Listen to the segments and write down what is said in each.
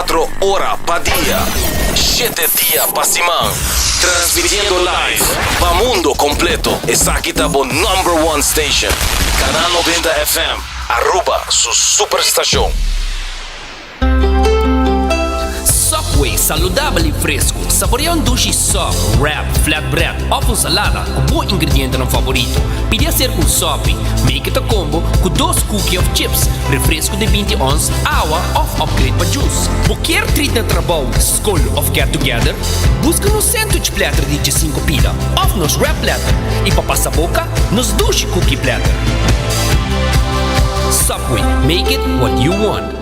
24 ora pa dia, shete dia pa siman. Transmitiendo live pa mundo completo. Esaki ta bo number one station. Canal 90 FM, Aruba su superstacion. Subway, saludabel y fresco. Saborea un dushi sub, wrap, flatbread of un salada cu bo ingredientenan favorito. Pidi hacer cu un sopi. Make it a combo cu dos cookie of chips, refresco di binti ons, awa of upgrade pa juice. Bo kier treat na trabou, scol of get together? Busca nos sandwich platter di djesinco pida of nos wrap platter y pa pasa boca, nos dushi cookie platter. Subway, make it what you want.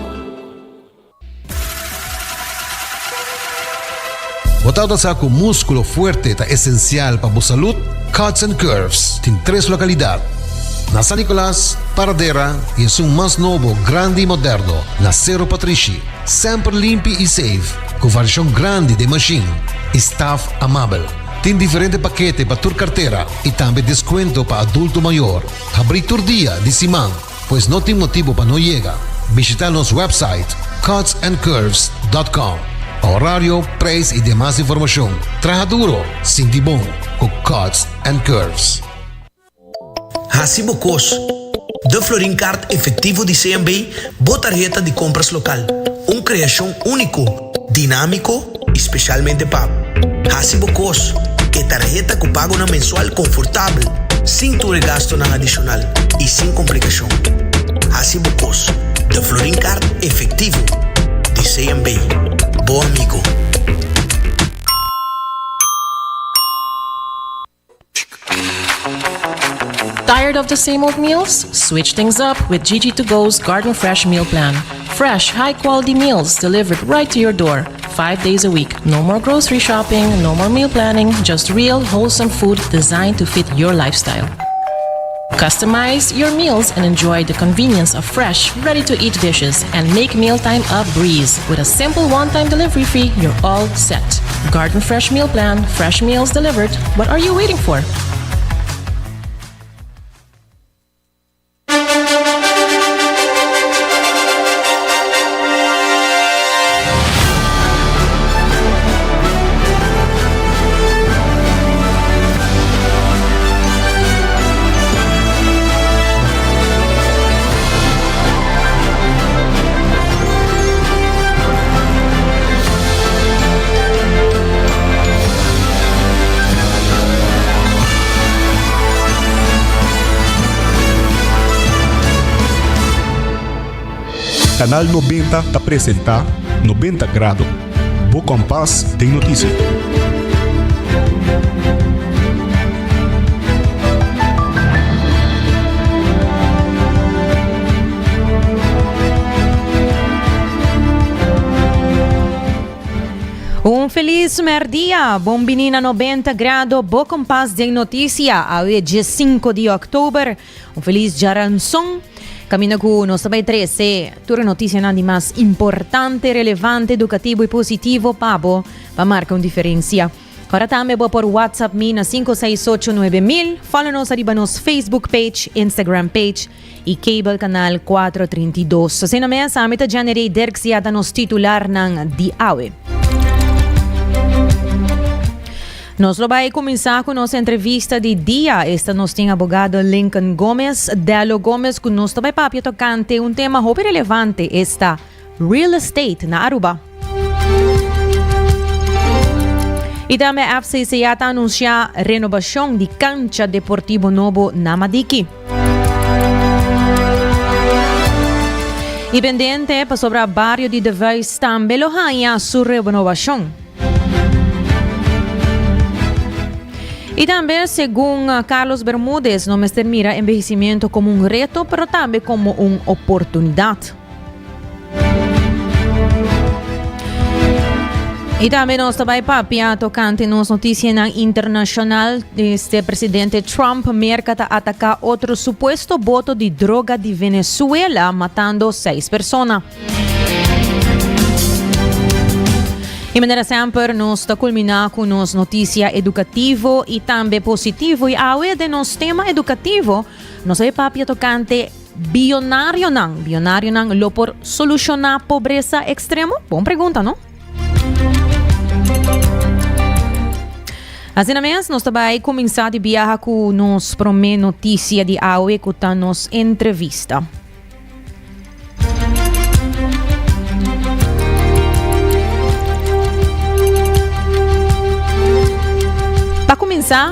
Bo tabata sa ku múskulo fuerte ta esensial pa bo salud? Cuts and Curves tin tres lokalidat, na San Nicolas, Paradera i esun mas nobo, grandi i moderno na Sero Patrishi. Semper limpi i safe, ku variashon grandi den mashin i staf amabel. Tin diferente pakete pa tur kartera i tambe deskuento pa adulto mayor. Habrí tur dia di siman. Pues no tin motibo pa no yega. Bishita nos website cutsandcurves dot com pa horario, prijs y demas informacion. Traha duro, sinti bon cu Cuts and Curves. Hasi bo kos. De Florin Card efectivo di CMB, bo tarheta di compras local. Un creacion unico, dinamico y specialmente pa bo. Hasi bo kos, e tarheta ku pagonan mensual konfortabel, sin tur e gastonan adishonal i sin komplikashon. Hasi bo kos, de Florin Card efektivo di CMB. Bo amigo. Tired of the same old meals? Switch things up with Gigi to Go's Garden Fresh Meal Plan. Fresh, high quality meals delivered right to your door, five days a week. No more grocery shopping, no more meal planning, just real, wholesome food designed to fit your lifestyle. Customize your meals and enjoy the convenience of fresh, ready to eat dishes and make mealtime a breeze. With a simple one time delivery fee, you're all set. Garden Fresh Meal Plan, fresh meals delivered. What are you waiting for? Canal 90 ta presenta 90 Grado, bo kompas den notisia. Un felis merdia, bon bini na 90 Grado, bo kompas den notisia, awe 5 di oktober. Un felis djaranson. Caminda cu nos ta bay trece tur e noticianan di mas importante, relevante, educativo y positivo pa bo pa marca un diferencia. Ora tambe bo por WhatsApp mi na 568 9000, follow nos ariba nos Facebook page, Instagram page y cable canal 432. Asina mes, ami ta Janerey Dirks y ata nos titularnan di awe. Nos lo bai kuminsá ku nos entrevista di dia. Esta nos tin abogado Lincoln Gomez, Dello Gomez, ku nos ta bai papia tokante un tema hopi relevante, esta real estate na Aruba. I tambe FCCA ta anunsiá renobashon di kancha deportivo nobo na Madiki. I pendiente pasobra bario di De Vuist tambe lo haña su renobashon. Y tambe, segun Carlos Bermudez, no mester mira envejecimiento como un reto, pero tambe como un oportunidad. Y tambe nos ta bay papia tocante nos noticianan internacional. Este presidente Trump, Merca ta ataca otro supuesto boto di droga di Venezuela, matando seis persona. Y manera semper nos ta culmina cu nos noticia educativo y tambe positivo. Y awe den nos tema educativo nos a papia tocante bionarionan, bionarionan lo por solushoná pobresa ekstremo? Bon pregunta, no? Asina mes, nos ta bai kuminsá di biaha ku nos promé notisia di awe ku ta nos entrevista. Pa kuminsá,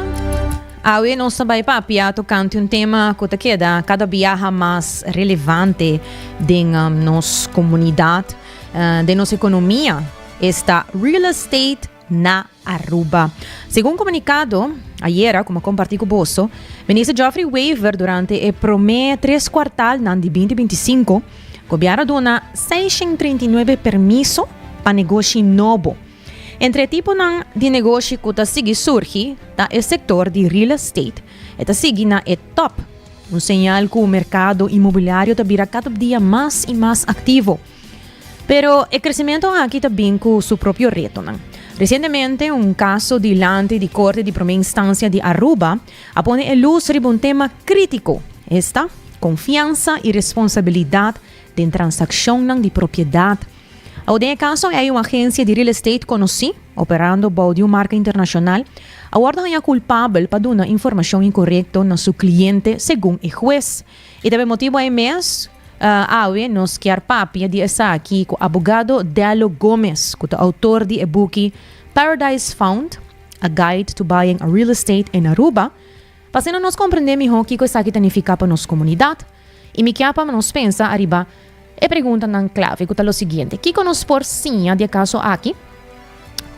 awe nos ta bai papia tokante un tema ku ta keda kada biaha mas relevante den nos komunidat, den nos ekonomia, esta real estate na Aruba. Segun komunikado ayera ku mi a kompartí ku boso, Minister Geoffrey Wever durante e promé tres kuartalnan di 2025, gobièrnu a duna 639 permiso pa negoshi nobo. Entre e tiponan di negoshi ku ta sigui surgi ta e sektor di real estate. E ta sigui na e tòp, un señal ku merkado inmobiliario ta bira kada dia mas i mas aktivo. Pero e crecimento aki ta bin cu su propio retonan. Recientemente un caso dilanti di Corte di Prome Instancia di Aruba a pone e luz riba un tema critico, esta, confiansa y responsabilidad den transaccionnan di propiedad. Awo den e caso ei un agencia di real estate conoci, operando bou di un marca internacional, a wordo haña culpabel pa duna informacion incorecto na su cliente, segun e hues. Y ta pa e motibo ei mes, Awe nos kier papia di esaki ku abogado Dello Gomez, ku ta outor di e buki Paradise Found, A Guide to Buying a Real Estate in Aruba, pa asina nos komprendé mihó kiko esaki ta nifiká pa nos komunidat. I mi kier pa nos pensa ariba e preguntanan klave ku ta lo siguiente, Kiko nos por siña di e kaso aki?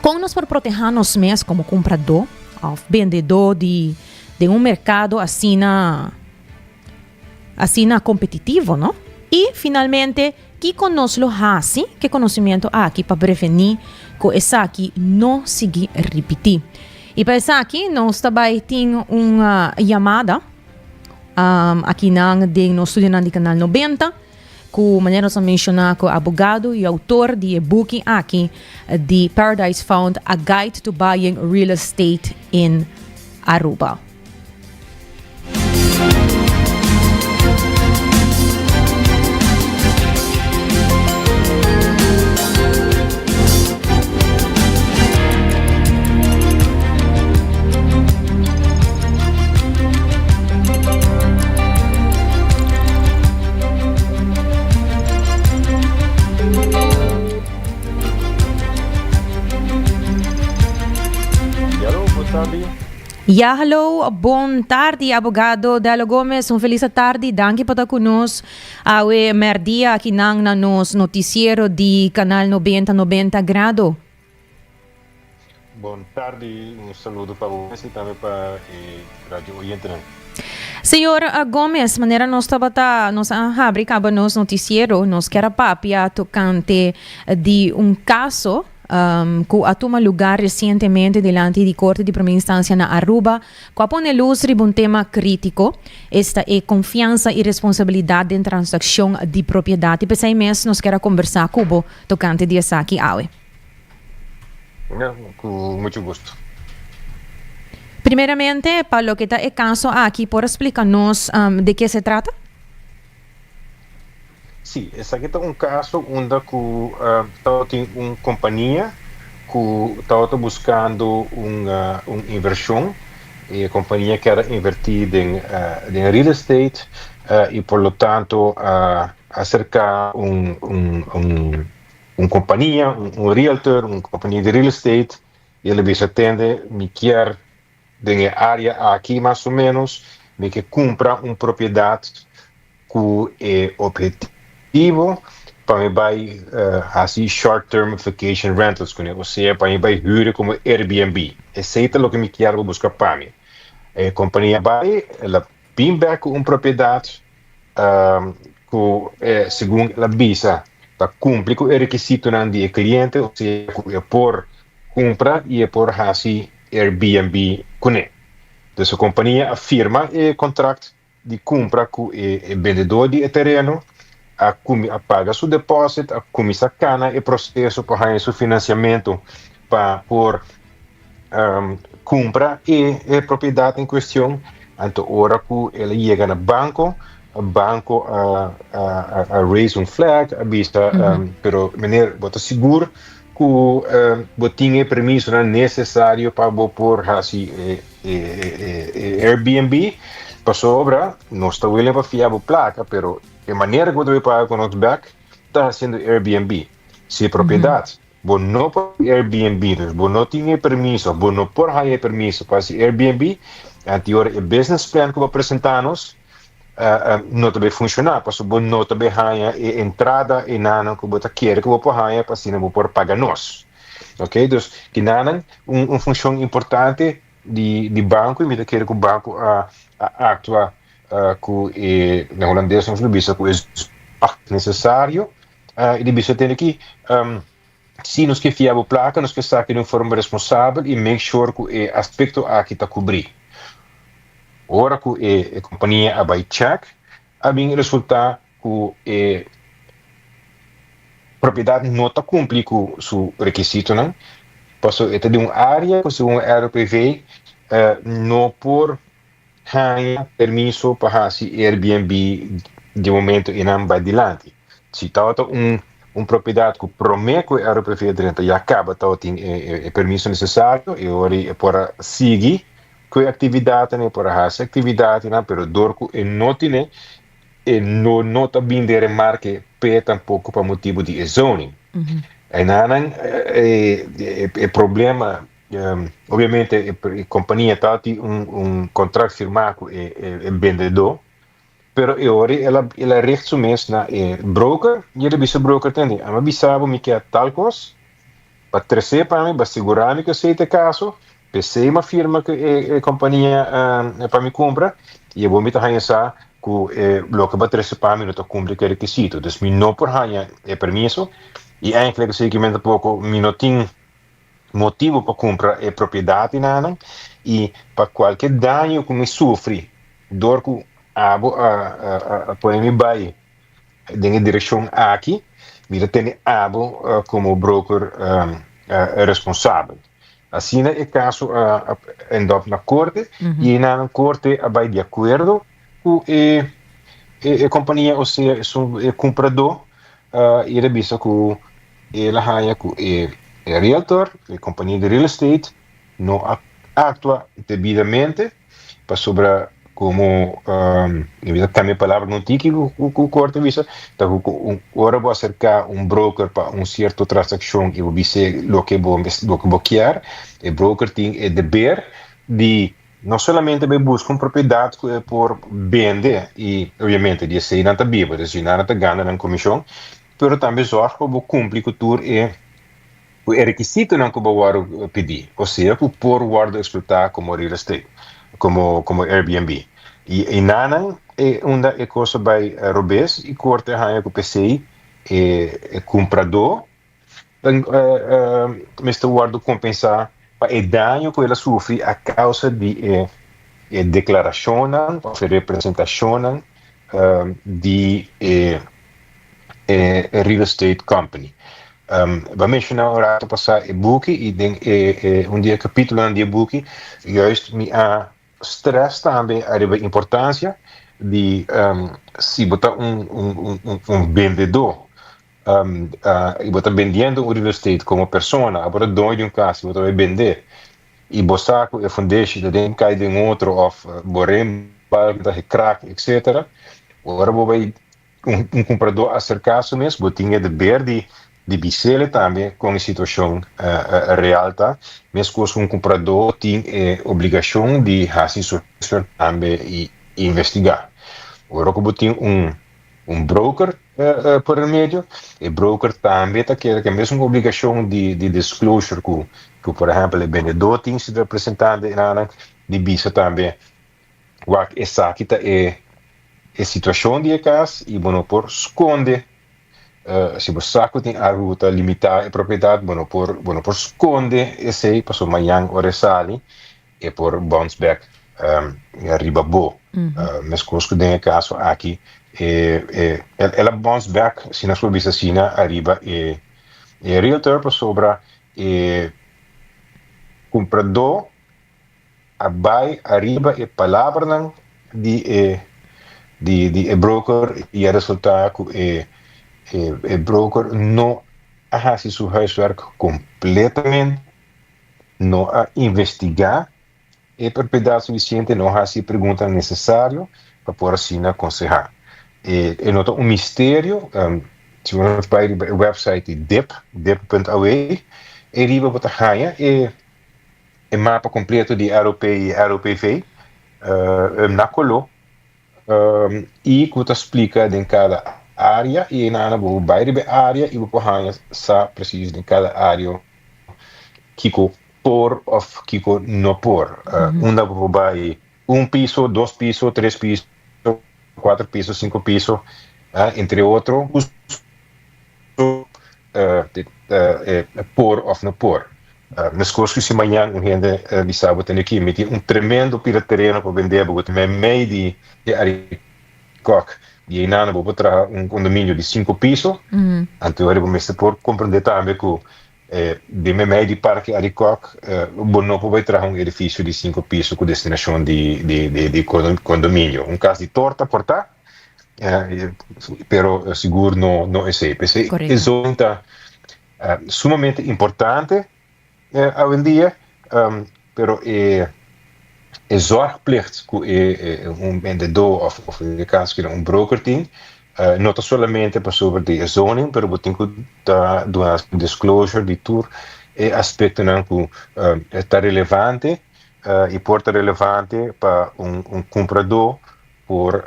Kon nos por protehá nos mes komo kumpradó òf bendedó di den un merkado asina Asina kompetitivo, no? I finalmente, kiko nos lo hasi ku e konosementu aki pa prevení ku esaki no sigui ripití? I pa esaki nos ta bai tin un yamada akinan den nos studionan di Kanal 90 ku manera nos a menshoná ku abogado i outor di e buki aki di Paradise Found, A Guide to Buying Real Estate in Aruba. Ya hallo, bon tardi abogado Dello Gomez, un feliz tardi, danki pa ta ku nos awe merdia akinan na nos noticiero di Canal 90 90 Grado. Bon tardi, un saludo pa bo mes y tambe pa e radio oyentenan. Señor Gomez, manera nos tabata, nos a habri caba nos noticiero, nos kier a papia tocante di un caso cu a tuma lugar recientemente dilanti di Corte di Prome Instancia na Aruba, cu a pone luz riba un tema critico, esta e confiansa y responsabilidad den transaccion di propiedad. Y p'esey mes nos kier a conversa cu bo tocante di esaki awe. Ja, cu mucho gusto. Primeramente, pa loke ta e caso aki, por a splica nos de ke se trata? Sí, esaki ta un caso unda cu tabatin un compania cu tabata buscando un un inversion. E compania kier a inverti den den real estate y por lo tanto a acerca un un un un compania, un realtor, un compania di real estate y el a bisa tende mi kier Den e área aki mas o ménos mi ke kumpra un propiedat ku e ophetivo pa mi bai hasi short term vacation rentals kuné, osea pa mi bai hür komo Airbnb. Esei ta loke mi kier bo buska pa mi. E kompania bai, el a bin bèk ku un propiedat ku segun el a bisa ta kumpli ku e rekisitonan di e kliente, osea ku e por kumpra i e por hasi Airbnb kuné. Dus e kompania a firma e kontrakt di kumpra ku e bendedó di e tereno, a a paga su depòsit, a kuminsá kana e proseso pa haña su finansiamentu pa por kumpra e propiedat en kuestion. Anto ora ku el a yega na banko, Banco a a a raise un flag, a bisa, pero meneer, bo ta sigur ku bo tin e permisonan nesesario pa bo por hasi e e e Airbnb? Pasobra nos ta willing pa fia bo plaka, pero e manera ku bo ta bay paga ku nos bek ta hasiendo Airbnb. Si e propiedat Bo no por Airbnb, dus bo no tin e permiso, bo no por haña e permiso pa hasi Airbnb, anto ora e business plan ku bo presentá nos no ta bay funshoná, pasobra bo no ta bay haña e entrada enanan ku bo ta kere ku bo por haña pa asina bo por paga nos. Ok, dus kinanan un un funshon importante di di banko i mi ta kere ku banko a a aktua ku e, na hulandes nos lo bisa ku e zorg nesesario. I di bisa tende ki, si nos ke fia bo plaka, nos ke saki di un forma responsabel i make sure ku e aspekto aki ta kubrí. Ora ku e kompania a bai check, a bin resultá ku e propiedat no ta kumpli ku su rekisitonan, pasobra e ta di un área ku segun ROPV no por haña permiso pa hasi Airbnb di momento i nan bai dilanti. Si tabata un un propiedat ku promé ku e ROPV drenta ya kaba tabatin e e permiso nesesario e ora e por a sigui ku e aktividatnan, e por a hasi aktividatnan, pero dor ku e no tine e no no ta bin den remarke p'e tampoko pa motibu di e zoning. Enanan e e problema Obviamente e compania ta tin un un contract firma cu e e bendedor, pero e ora el a el a richt su mes na e broker y el a bisa e broker tende ami a bisa bo mi kier tal cos, ba trece pa mi, ba sigura mi cu esey ta e caso, p'esey mi a firma cu e e compania pa mi cumpra y awor mi ta haña sa cu e loke bo a trece pa mi no ta cumpli cu e requisito, dus mi no por haña e permiso y eigenlijk esey kimente tampoco mi no tin motibu pa kumpra e propiedat di nan i pa kualke daño ku mi sufri dor ku abo a pone mi bai den e direkshon aki, mi ta tene abo komo broker responsabel. Asina e kaso a end up na korte i einan korte a bai di akuerdo ku e kompania, osea esun e kumpradó i el a bisa ku El a haña ku e realtor, e kompania di real estate, no a aktua debidamente pasobra komo mi ta kambia palabra un tiki ku korte bisa, ta ku ora bo aserká un broker pa un sierto transakshon i bo bis'é loke bo loke bo kier, e broker tin e deber di no solamente bai buska un propiedat ku e por bende i obviamente di esei nan ta biba, di esei nan ta gana nan komishon, Pero tambe zorg pa bo cumpli cu tur e cu e requisitonan cu bo wordo pidi, osea cu por wordo explota como real estate, como como Airbnb. Y einanan e unda e cos a bay robes y corte a haya cu p'esey e e cumprador mester wordo compensa pa e daño cu el a sufri a causa di e e declaracionnan of e representacionnan di e e real estate company. Bo a menciona un rato pasa e buki y den e e un di e capitulonan di e buki juist mi a stress tambe ariba e importancia di si bo ta un un un un bendedor y bo ta bendiendo un real estate como persona abo ta doño di un cas y bo ta bay bende y bo sa cu e fundeshi ta den cay den otro of bo rembalk ta krak etcetera ora bo bay un kumpradó aserká su mes, bo tin e deber di di bis'el tambe kon e situashon real ta. Meskos ku un kumpradó tin e obligashon di hasi su research tambe i investigá. Ora ku bo tin un un broker por el medio, e broker tambe ta keda ku e mesun obligashon di di disclosure ku ku por ehèmpel e bendedó tin si representante nan di bisa tambe Wak esaki ta e e situacion di e cas y bo no por sconde si bo sa cu tin algo cu ta limita e propiedad bo no por bo no por sconde esey pasobra mañan ora e sali e por bounce back riba bo. Mescos cu den e caso aki e e el a bounce back si nos por bisa asina ariba e e realtor pasobra e cumprador a bai ariba e palabranan di e di di e broker y a resulta cu e e broker no a haci su huiswerk completamente, no a investiga e propiedad suficiente, no a haci e preguntanan necesario pa por asina conseha. E e no ta un misterio, si bo nos bay riba e website di dip, dip.aw, ey riba bo ta haya e e mapa completo di ROP y ROPV na colo y cu ta splica den cada area y eynan bo bay riba e area y bo por haya sa precies den cada area kico por of kico no por. Unda bo por bay un piso, dos piso, tres piso, cuatro piso, cinco piso, entre otro. Por of no por. Meskos ku si mañan un hende bisa bo tene ki mi tin un tremendo pida tereno pa bende bo, bo ta meimei di e Arikok di einan bo por traha un kondominio di sinku piso, anto bo mester por komprende tambe ku den meimei di Parke Arikok bo no por bai traha un edifisio di sinku piso ku destinashon di kondominio. Un kas di torta por ta. Pero sigur no no esei. P'esei e zoning ta sumamente importante awendia, pero e e zorgplicht ku e un bendedó òf òf den e kaso kina un broker tin no ta solamente pasobra di e zoning, pero bo tin ku ta duna disclosure di tur e aspektonan ku ta relevante i por ta relevante pa un un kumpradó por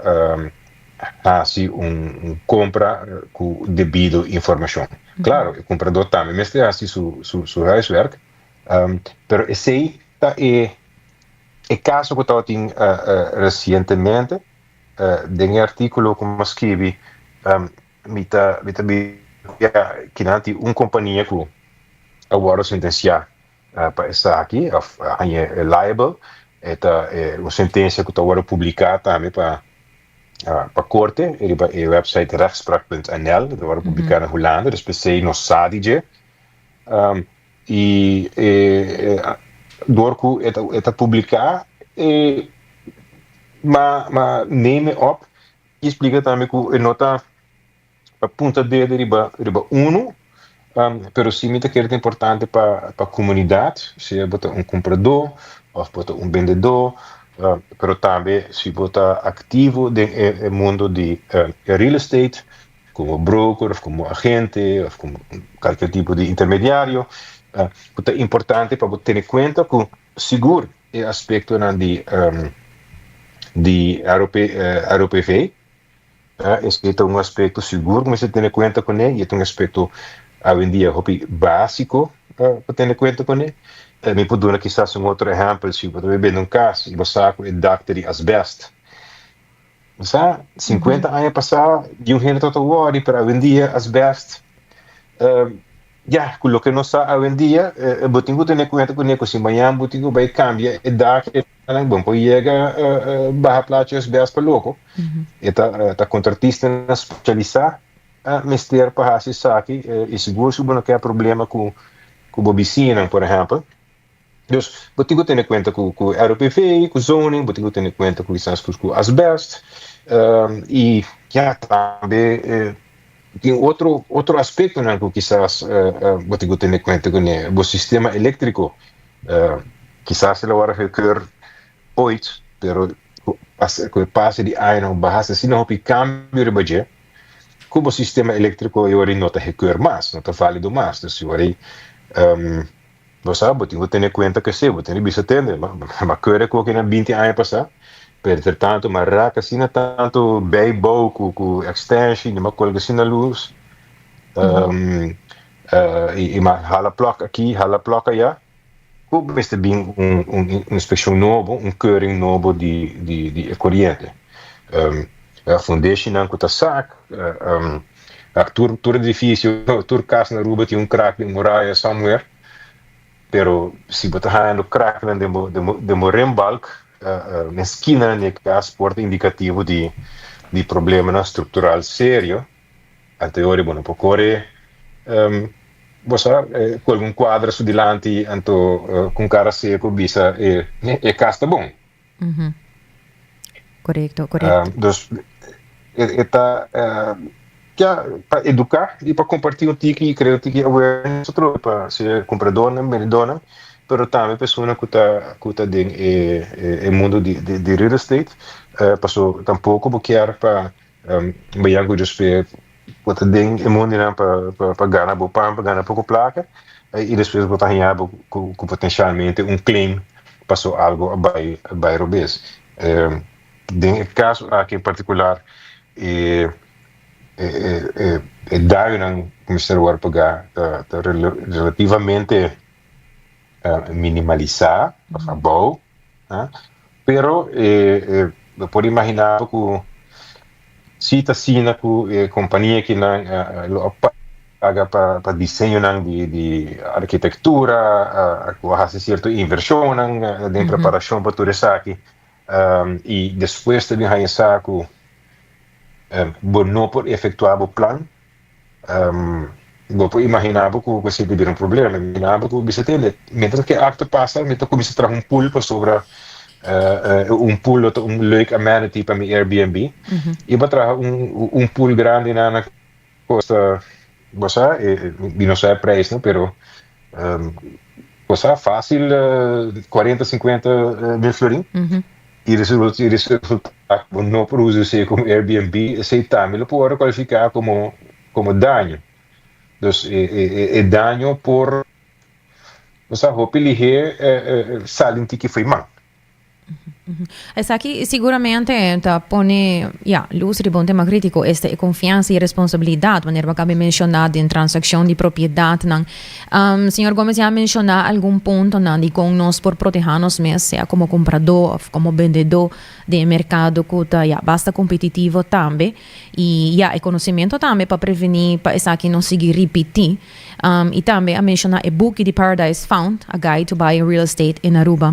hasi un compra cu debido informacion. Claro, e cumprador tambe mester hasi su su su huiswerk, pero esey ta e e caso cu tabatin recientemente. Den e articulo cu mi a scribi mi ta mi ta bisa kinan tin un compania cu a wordo sentencia Pa esaki of haña e liable e ta un sentencia cu ta wordo publica tambe pa pa corte riba e website rechtspraak punt nl ta wordo publica na Hulanda dus p'esey nos sa di dje y door cu e ta e ta publica e ma ma neem e op y splica tambe cu e no ta pa punta dedo riba riba unu, pero si mi ta kere ta importante pa pa komunidat, sea bo ta un kumpradó òf bo ta un bendedó, pero tambe si bo ta aktivo den e e mundo di real estate komo broker òf komo agente òf komo kalker tipo di intermediario, ku ta importante pa bo tene kuenta ku sigur e aspektonan di di ROP ROPV. Esei ta un aspekto sigur ku mester tene kuenta kuné i e ta un aspekto awendia hopi básiko pa tene kuenta kuné. Mi por duna kisas un otro ehèmpel, si bo ta bebe na un kas i bo sa ku e dak ta di asbèst. Bo sa, sinkuenta aña pasá niun hende tabata wòri, pero awendia asbèst Ya, ku loke nos sa awendia, bo tin ku tene kuenta kuné ku si mañan bo tin ku bai kambia e dak e bo no por yega baha plachi asbest pa loko. E ta ta kontratistanan spesialisá mester pa hasi esaki i sigur si bo no ke problema ku ku bo bisiñanan por ehèmpel. Dus bo tin ku tene kuenta ku ku ROPV, ku zoning, bo tin ku tene kuenta ku kisas ku asbest i ya tambe Tin otro otro aspectonan cu kisas bo tin cu tene cuenta cune. Bo sistema electrico kisas el a worde gekeurd ooit, pero cu cu e pase di añanan bo a haci asina hopi cambio riba dje cu bo sistema electrico e ora no ta gekeurd mas, no ta valido mas. Dus e ora Bo sa, bo tin ku tene kuenta ku esei, bo tin di bisa tende, m'a kere ku okinan binti aña pasá, pero entre tantu m'a raka asina tantu bijbouw ku ku extension, i m'a kolga asina lus, i m'a hala plòk aki, hala plòk ayá, ku mester bin un un inspekshon nobo, un keuring nobo di di di e koriente. Fundeshinan ku ta sak, Tur tur edificio, tur cas na Aruba tin un crack den muraya somewhere, pero si bo ta hañando cracknan den bo den bo den bo rembalk, den skinanan di e cas por ta indicativo di di problemanan structural serio, anto e ora bo no por core bo sa cu algun cuadra su dilanti anto cu un cara seco bisa e e cas ta bon. Correcto, correcto. Dus e ta ya pa educa y pa comparti un tiki y crea un tiki awareness otro pa sea compradornan, bendedornan, pero tambe persona cu ta cu ta den e e mundo di di real estate, paso tampoco bo kier pa bayan cu despues bo ta den e mundonan pa pa gana bo pan, pa gana poco placa y despues bo ta haña bo cu cu potencialmente un claim paso algo a bay a bay robes. Den e caso aki en particular e e e dañonan cu mester worde paga ta ta relativamente minimalisa of abou, pero e bo por imagina bo cu si ta asina cu e compania kinan lo a paga pa diseñonan di arquitectura cu a haci cierto inversionnan den preparacion pa tur esaki y despues ta bin haya sa cu bo no por efectua bo plan. Bo por imaginá bo ku esei ta bira un problema. Imaginá bo ku bisa tende, mientras ku e akto pasa mi ta kuminsá traha un pool pasobra un pool lo ta un leuk amenity pa mi Airbnb. I bo a traha un pool grandi na na kosta, bo sa, mi no sa e prijs no, pero bo sa fácil kuarenta, sinkuenta mil florin. I resulta ku bo no por usa esei komo Airbnb, esei tambe lo por wòrdu kualifiká komo komo daño. Dus e daño por, bo sa, hopi lihé sali un tiki fo'i man. Esaki siguramente ta pone, ya, luz riba un tema crítico, esta e confiansa y responsabilidad, manera bo acaba di menciona den transaccion di propiedadnan. Señor Gomez ya a menciona algun puntonan di con nos por proteha nos mes, sea como cumprador of como bendedor den e mercado cu ta, ya, basta competitivo tambe. Y, ya, e conocimento tambe pa preveni pa esaki no sigui ripiti. Y tambe a menciona e buki di Paradise Found, A Guide to Buying Real Estate in Aruba.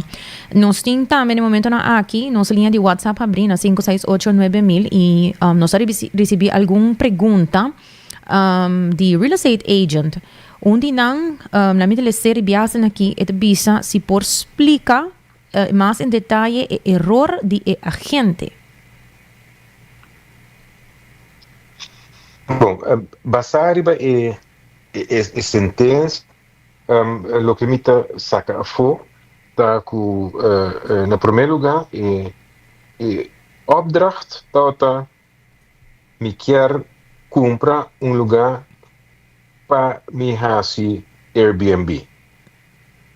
Nos tin tambe den momentonan aki nos liña di WhatsApp habri na sinku seis ocho nuebe mil y nos a ricibi algun pregunta di real estate agent. Un di nan, na mi ta lese riba biaha aki, e ta bisa si por splica mas en detaye e eror di e agente. Bon, basá riba e e sentensia, loke mi ta saka afó ta ku na promé lugá e e opdracht tabata mi kier kumpra un lugá pa mi hasi Airbnb.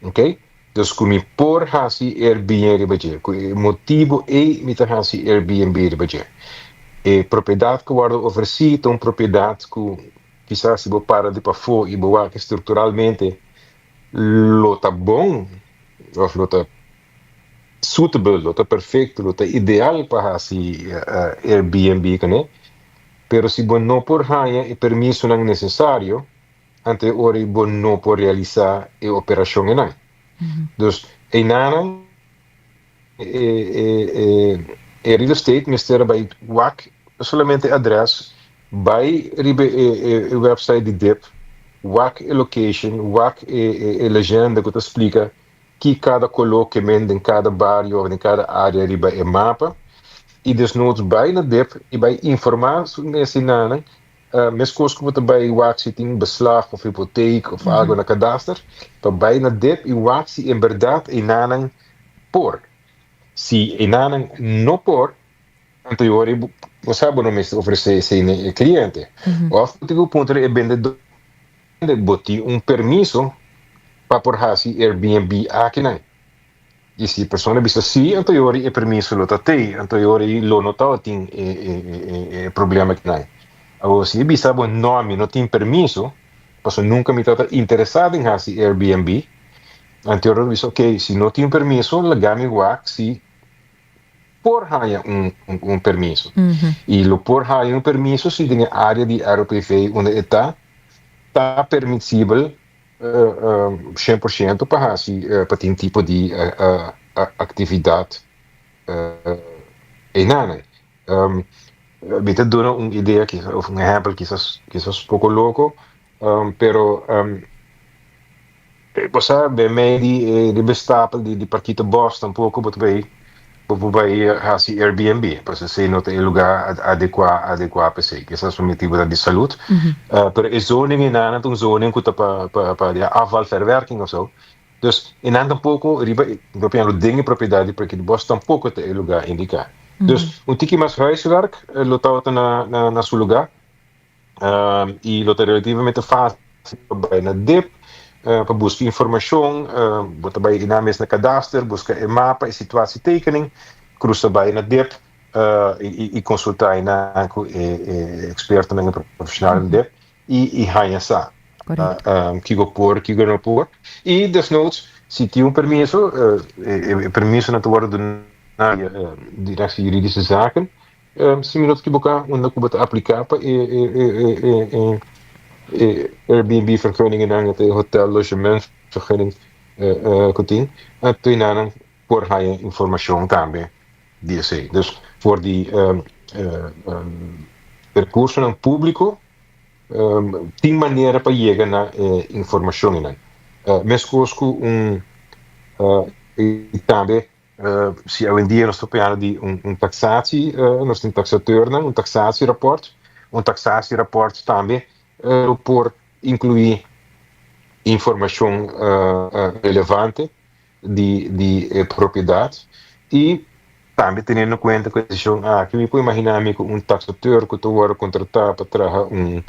Ok, dus ku mi por hasi Airbnb riba dje, ku e motibu ei mi ta hasi Airbnb riba dje. E propiedat ku wòrdu ofresí ta un propiedat ku kisas si bo para di pafó i bo wak strukturalmente lo ta bon òf lo ta suitable, lo ta perfekto, lo ta ideal pa hasi Airbnb kuné, pero si bo no por haña e permisonan nesesario, Anto e ora ei bo no por realisá e operashon einan. Dus einanan e e e real estate mester a bai wak no solamente e adrès, bai riba e e website di dip, wak e location, wak e e legenda ku ta splika ki kada koló ke men den kada bario òf den kada área riba e mapa i desnoods bai na dip i bai informá su mes einanan Meskos ku bo ta bai wak si tin beslag of hipoteek of algo na kadaster, pa bai na dip i wak si en bèrdat enanan por. Si enanan no por, anto e ora bo sa bo no mester ofresé esei na e kliente. Òf bo tin ku puntra e bendedó bo tin un permiso pa por hasi Airbnb akinan. I si e persona bisa sí, anto e ora e permiso lo ta tei, anto e ora ei lo no tabatin e problema kinan. Awor, si e bisa bo, No, mi no tin permiso, pasobra nunka mi tabata interesá den hasi Airbnb, anto e ora lo bisa, Oké, si no tin permiso, laga mi wak si por haña un permiso. I lo por haña un permiso si den e área di ROPV unda e ta, ta permisibel 100% pa hasi pa tin tipo di aktividat einanan. Mi ta duna un idea òf un ehèmpel kisas kisas poko loko, pero bo sa den mei di e riba e stapel di parkito bòs tampoko bo ta bai. Bo por bai hasi Airbnb, pasobra esei no ta e lugá adekuá adekuá pa esei. Kisas pa motibunan di salud. Pero e zoning einan ta un zoning ku ta pa pa pa di afvalverwerking of so. Dus einan tampoko riba e, mi ta piensa den e propiedat di Parkietenbos tampoko ta e lugá indiká. Dus un tiki mas huiswerk lo tabata na na na su lugá. I lo ta relativamente fásil pa bai na dip pa buska informashon. Bo ta bai einan mes na kadaster, buska e mapa, e situatietekening, krusa bai na dip i konsultá einan ku e ekspertonan, e profeshonalnan di dip i haña sa kiko por, kiko no por. I desnoods si tin un permiso, e permisonan ta wòrdu duná di Directie Juridische Zaken. Si mi no ta ekiboká, unda ku bo ta apliká pa e e Airbnb vergunningennan, e hotel logement vergunning ku tin, anto enanan por haña informashon tambe di esei. Dus for di rekursonan públiko tin manera pa yega na e informashon einan. Meskos ku un i tambe Si awendia nos ta papiando di un taxatie, nos tin taxateurnan, un taxatierapport. Un taxatierapport tambe lo por inclui informacion relevante di e propiedad y tambe teniendo cuenta cu e decision aki mi por imagina mi cu un taxateur cu ta worde contrata pa traha un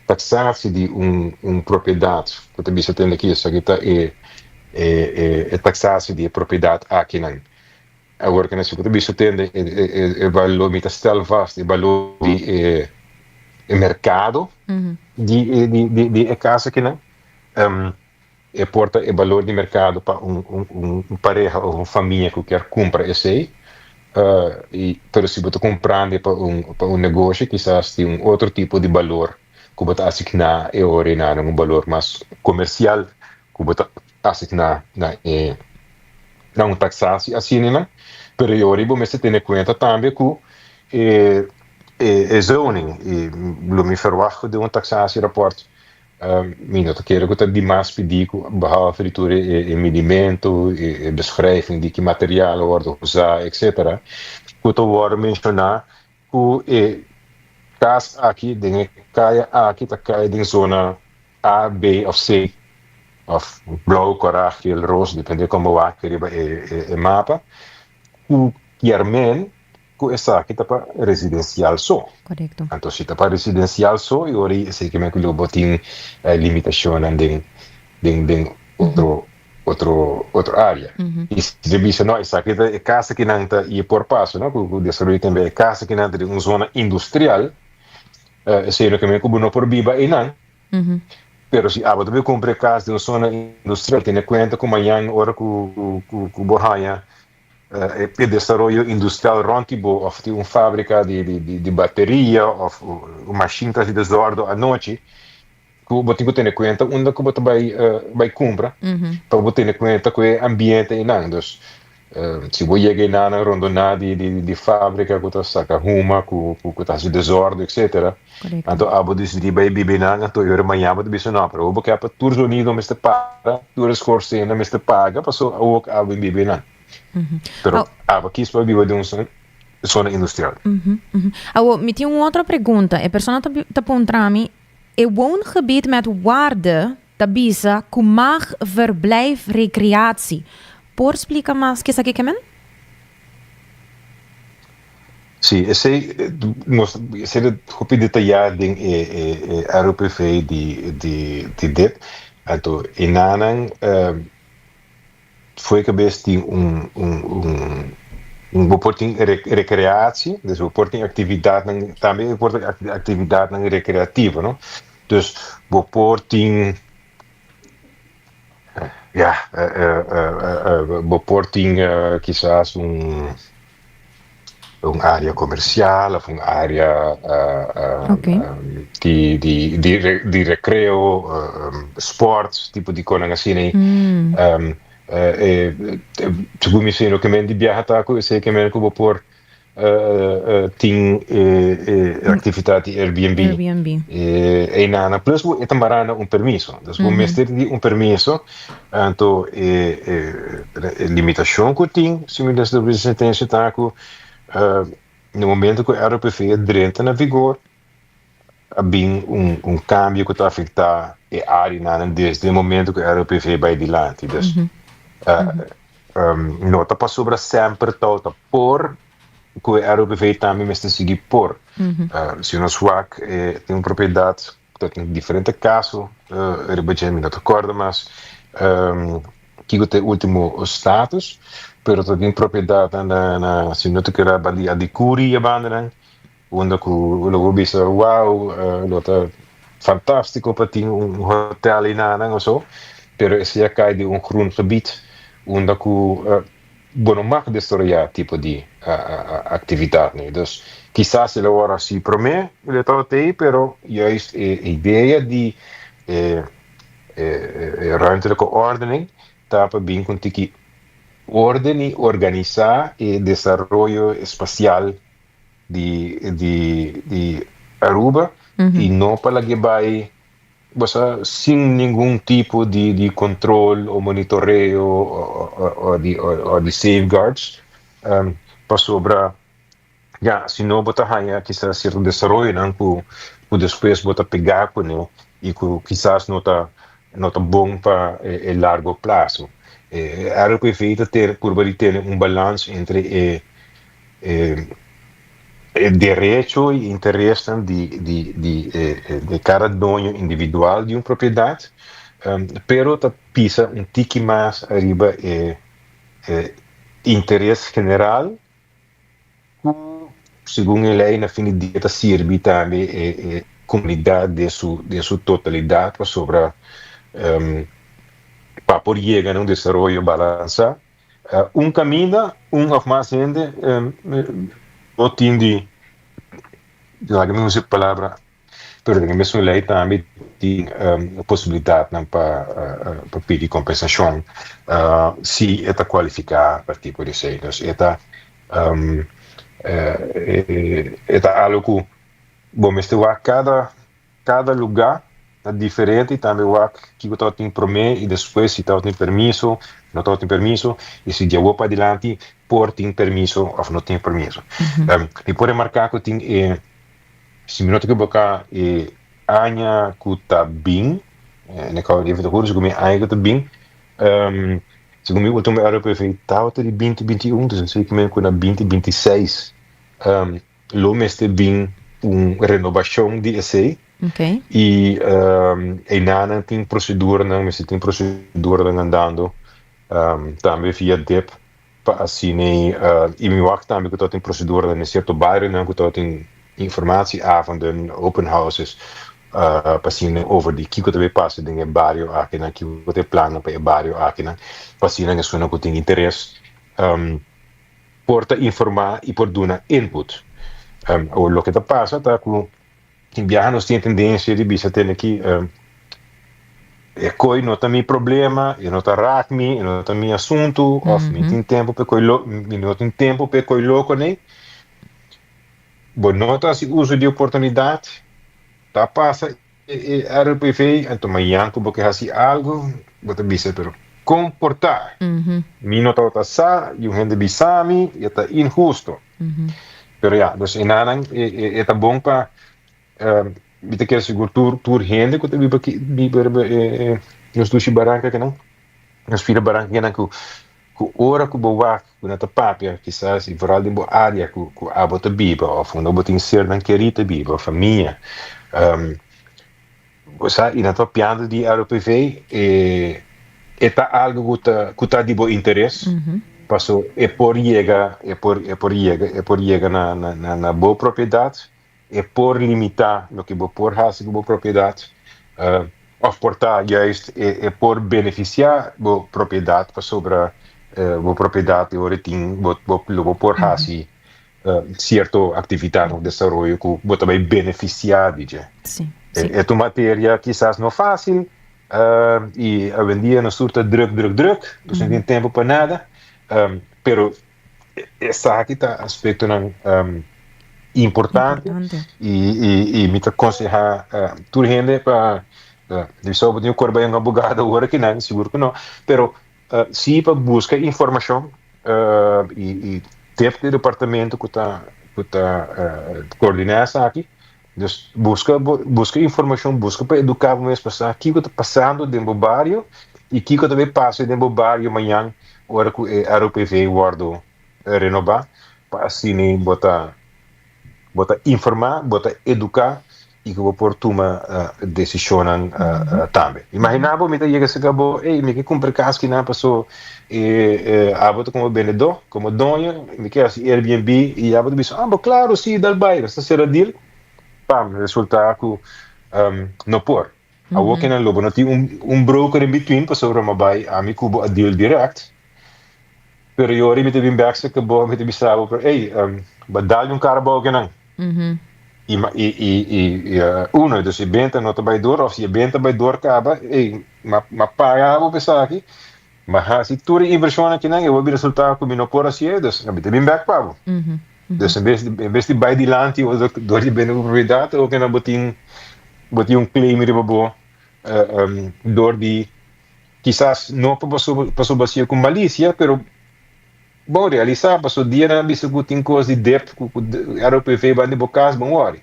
taxatie di un propiedad cu ta bisa tende aki esaki ta e e taxatie di e propiedad akinan. Awor ke nos ta bisa tende e balor, mi ta stel vast e balor di e mercado di e cas akinan. E por ta e balor di mercado pa un pareha of un famia cu kier cumpra esey. Pero si bo ta cumprando pa un negoshi kisas tin un otro tipo di balor cu bo ta asigna e ora einan, un balor mas comercial ku bo ta asigná na e na un taksasi asina, pero e ora bo mester tene kuenta tambe ku e e zoning i lo mi ferwagt ku den un taksasierapport mi no ta kere ku ta dimas pidi ku behalve di tur e midimentu e beschrijving di ki material a wòrdu usá etcetera ku ta wòrdu menshoná ku e kas aki den e kaya aki ta kai den zona A, B of C, of blou, kòrá, geel, ros, depende kon bo wak riba e mapa, ku kier men ku esaki ta pa residensial so. Korekto. Anto si ta pa residensial so, e ora ei esei ke men ku lo bo tin limitashonnan den den den otro otro otro área. I si ta bisa no esaki ta e kas akinan ta i e por paso no ku ku desaroyo tambe e kas akinan ta den un zona industrial, Esei no ke men ku bo no por biba einan. Pero si abo ta bai kumpra e kas den un zona industrial, tene kuenta ku mañan ora ku ku bo haña e desaroyo industrial rònt di bo òf tin un fábrika di bateria òf un mashin ta hasi desòrdu anochi, ku bo tin ku tene kuenta unda ku bo ta bai bai kumpra pa bo tene kuenta ku e ambiente einan. Dus si bo yega einan rondoná di di fábrika ku ta saka huma ku ku ta hasi desòrdu etsetera anto abo disidí bai biba einan anto e ora mañana bo ta bisa no pero bo ke pa tur zonido mester para tur e skorstena mester paga pasobra awor ku abo bin biba einan pero abo kis pa biba den un zona industrial. Awor mi tin un otro pregunta e persona ta puntra mi E woongebied met waarde ta bisa ku mag verblijf recreatie. Por splika mas kesaki ke men? Sí, esei nos esei ta hopi detayá den e e ROPV di di di dip. Anto enanan Foe kabes tin un un un un bo por tin recreatie, dus bo por tin actividadnan tambe e por ta actividadnan recreativo no. Dus bo por tin ya bo por tin kisas un un area comercial of un area di di di di recreo, sports, tipo di conan asina ei. Segun mi sino ke men di biaha ta ku esei ke men ku bo por. Tin e actividad di Airbnb. Airbnb. Einan plus bo e ta mara na un permiso. Dus bo mester di un permiso. Anto e e limitacion cu tin, si mi ta bisa sentencia ta cu na momento cu ROPV a drenta na vigor a bin un un cambio cu ta afecta e areanan desde e momento cu ROPV bay dilanti. Dus no ta pasobra semper tau ta por Ku e ROPV tambe mester sigui por. Si nos wak tin un propiedat ku ta tin diferente kaso riba dje, mi no ta kòrda mas kiko ta e último status, pero ta tin propiedatnan na si no ta keda banda di Adikuri e bandanan unda ku lo bo bisa wow lo ta fantástiko pa tin un hotel einanan oso, pero esei a kai den un groengebied unda ku Bo no mag desaroyá tipo di aktividatnan. Dus kisas el a wòrdu hasi promé el tabata ei, pero juist e idea di e ruimtelijke ordening ta pa bin ku un tiki orden i organisá e desaroyo espasial di di Aruba i no pa lag'é bai Bo sa sin ningun tipo di di control o monitoreo o di o di safeguards pasobra ya si no bo ta haya kisas cierto desaroyonan cu cu despues bo ta pega cune y cu kisas no ta no ta bon pa e largo plazo. E ROPV ta purba di tene un balans entre e e E derecho i interesnan di di di e di kada doño individual di un propiedat, pero ta pisa un tiki mas ariba e e interes general ku segun e lei na fin di dia ta sirbi tambe e e komunidat den su den su totalidat pasobra pa por yega na un desaroyo balansá. Un kaminda, un òf mas hende no tin di, laga mi usa e palabra, pero den e mesun lei tambe tin posibilidatnan pa pidi kompensashon si e ta kualifiká pa tipo di esei. Dus e ta e ta algu ku bo mester wak kada Kada lugá ta diferente i tambe wak kiko tabatin promé i despues, si tabatin permiso, no tabatin permiso, i si djawo padilanti por tin permiso òf no tin permiso. Mi por remarká ku tin e, si mi no ta ekiboká, e aña ku ta bin, en e kau even ta huru segun mi aña ku ta bin, segun mi ultimo ROPV tabata di binti binti un, dus esei ku na binti binti seis Lo mester bin un renobashon di esei i einanan tin proseduranan, mester tin proseduranan andando tambe via dip pa asina i mi wak tambe ku tabatin proseduranan den sierto barionan ku tabatin informatieavonden, open houses pa asina over di kiko ta bay pasa den e bario akinan, kiko ta e plannan pa e bario akinan pa asina esunnan ku tin interes por ta informá i por duna input. Awor loke ta pasa ta ku tin biaha nos tin e tendensia di bisa tene ki e koi no ta mi problema, e no ta rak mi, e no ta mi asuntu òf mi tin tempu pa e koi lo mi no tin tempu pa e koi loko nei. Bo no ta hasi uso di oportunidat, ta pasa E RPV, anto mañan ku bo ke hasi algu, bo ta bisa, pero kon por ta? Mi no tabata sa, i un hende bisa mi, i e ta inhusto. Pero ya, dus e nanan, e ta bon pa, mi ta kere sigur tur tur hende ku ta biba aki, biba riba e nos dushi baranka akinan, nos pida baranka akinan ku Ku ora ku bo wak ku nan ta papia, kisas i vooral den bo área ku ku abo ta biba òf unda bo tin sernan kerí ta biba, famia, bo sa i nan ta papiando di ROPV, e e ta algu ku ta ku ta di bo interes, paso e por yega e por e por yega e por yega na na na bo propiedat. E por limitá loke bo por hasi ku bo propiedat, òf por ta juist e por benefisiá bo propiedat pasobra bo propiedat e ora tin bo lo bo por hasi sierto aktividat òf desaroyo ku bo ta bai benefisiá di dje. E ta un materia kisas no fásil i awendia nos tur ta drùk drùk drùk, nos no tin tempu pa nada, pero. Esaki ta aspectonan importante y mi ta conseha tur hende pa di so bo tin cu bai un abogado awor aki nan sigur cu no pero si pa busca informacion y tip di departamento cu ta cu ta coordina esaki dus busca busca informacion busca pa educa bo mes pa sa kico ta pasando den bo bario y kico ta bay pasa den bo bario mañan ora cu e ROPV wordo renobá pa asina bo ta bo ta informá, bo ta eduká i ku bo por tuma desishonnan tambe. Imaginá bo mi ta yega serka bo, ey mi ke kumpra kas kinan paso e abo ta komo bendedó, komo doño, mi ke hasi Airbnb i abo ta bisa, ah bo klaro si dal bai, nos ta sera deal, pam resultá ku no por. Awor kinan lo bo no tin un broker in between pasobra mi a bai ami ku bo a deal direct. Pero yo ora mi ta bin bek serka bo, mi ta bisa bo, pero ey, bo a dal un kara bou kinan. I i i i uno, dus e benta no ta bai dor, of si e benta bai dor kaba, ey, m'a m'a paga bo pa esaki, m'a hasi tur e invershonnan kinan, i awor bin resulta ku mi no por hasié, dus mi ta bin bek pa bo. Dus en bes en bes di bai dilanti dor di bende bo propiedat, awor kinan bo tin bo tin un claim riba bo dor di Kisas no pa pasobra bo hasié ku malisia, pero bon realisá pasobra dia nan a bisa ku tin kos di dep ku ROPV banda di bo kas, bon wòri.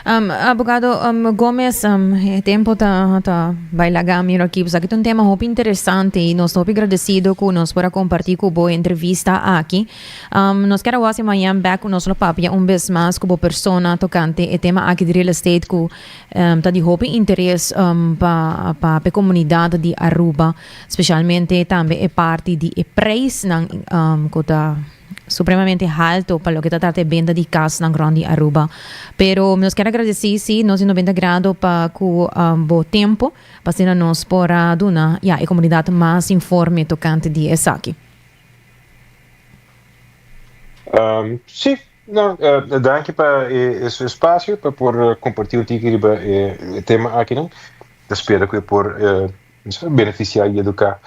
Abogado Gomez, e tempo ta ta bai laga mi aki. Esaki ta un tema hopi interesante i nos ta hopi gradesido ku nos por a kompartí ku bo e entrevista aki. Nos kier a wak si mañan bèk ku nos lo papia un bes mas ku bo persona tokante e tema aki di real estate ku Ta di hopi interes pa pa e comunidad di Aruba, specialmente tambe e parti di e prijsnan cu ta supremamente halto pa loke ta trata e benta di casnan rond di Aruba. Pero nos kier a agradeci si nos di 90 Grado pa cu bo tempo pa asina nos por a duna ya e comunidad mas informe tocante di esaki. Sí, no, danki pa e espasio pa por kompartí un tiki riba e tema akinan. Ta spera ku e por benefisiá i eduká,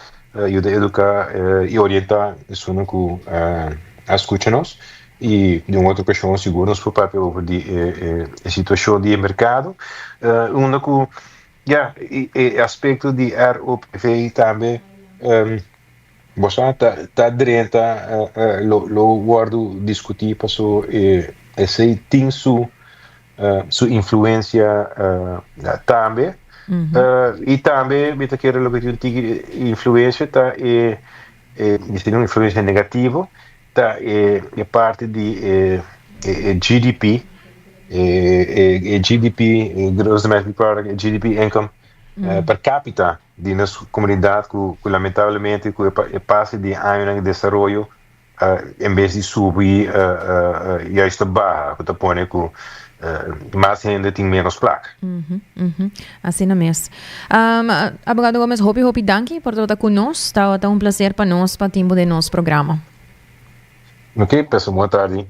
yuda eduká i orientá esunnan ku a skucha nos. I den un otro okashon sigur nos por papia over di e situashon di e merkado, unda ku ya e aspekto di ROPV tambe. Bo sa ta ta drenta lo lo wordu diskutí paso e esei tin su su influensia tambe i tambe mi ta kere loke tin un tiki influensia ta e e si un influensia negativo ta e e parti di e e GDP e e GDP gross domestic product e GDP income per capita di nos comunidad cu lamentablemente cu e pase di añonan di desaroyo en bes di subi juist ta baha cu ta pone cu mas hende tin menos placa. Asina mes. Abogado Gomez hopi hopi danki por tabata cu nos. Tabata un placer pa nos pa tin bo den nos programa. Ok, pasa un bon tardi.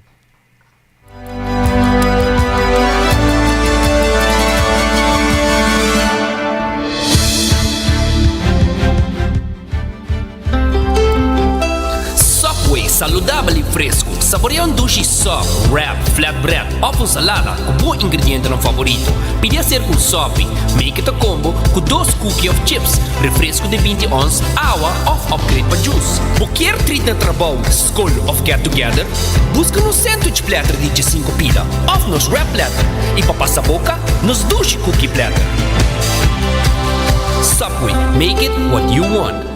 Subway, saludabel y fresco. Saborea un dushi sub, wrap, flatbread of un salada cu bo ingredientenan favorito. Pidi hacer cu un sopi. Make it a combo cu dos cookie of chips, refresco di binti ons, awa of upgrade pa juice. Bo kier treat na trabou, skol of get together? Buska nos sandwich platter di djesinku pida òf nos wrap platter i pa pasa boka, nos dushi cookie platter. Subway, make it what you want.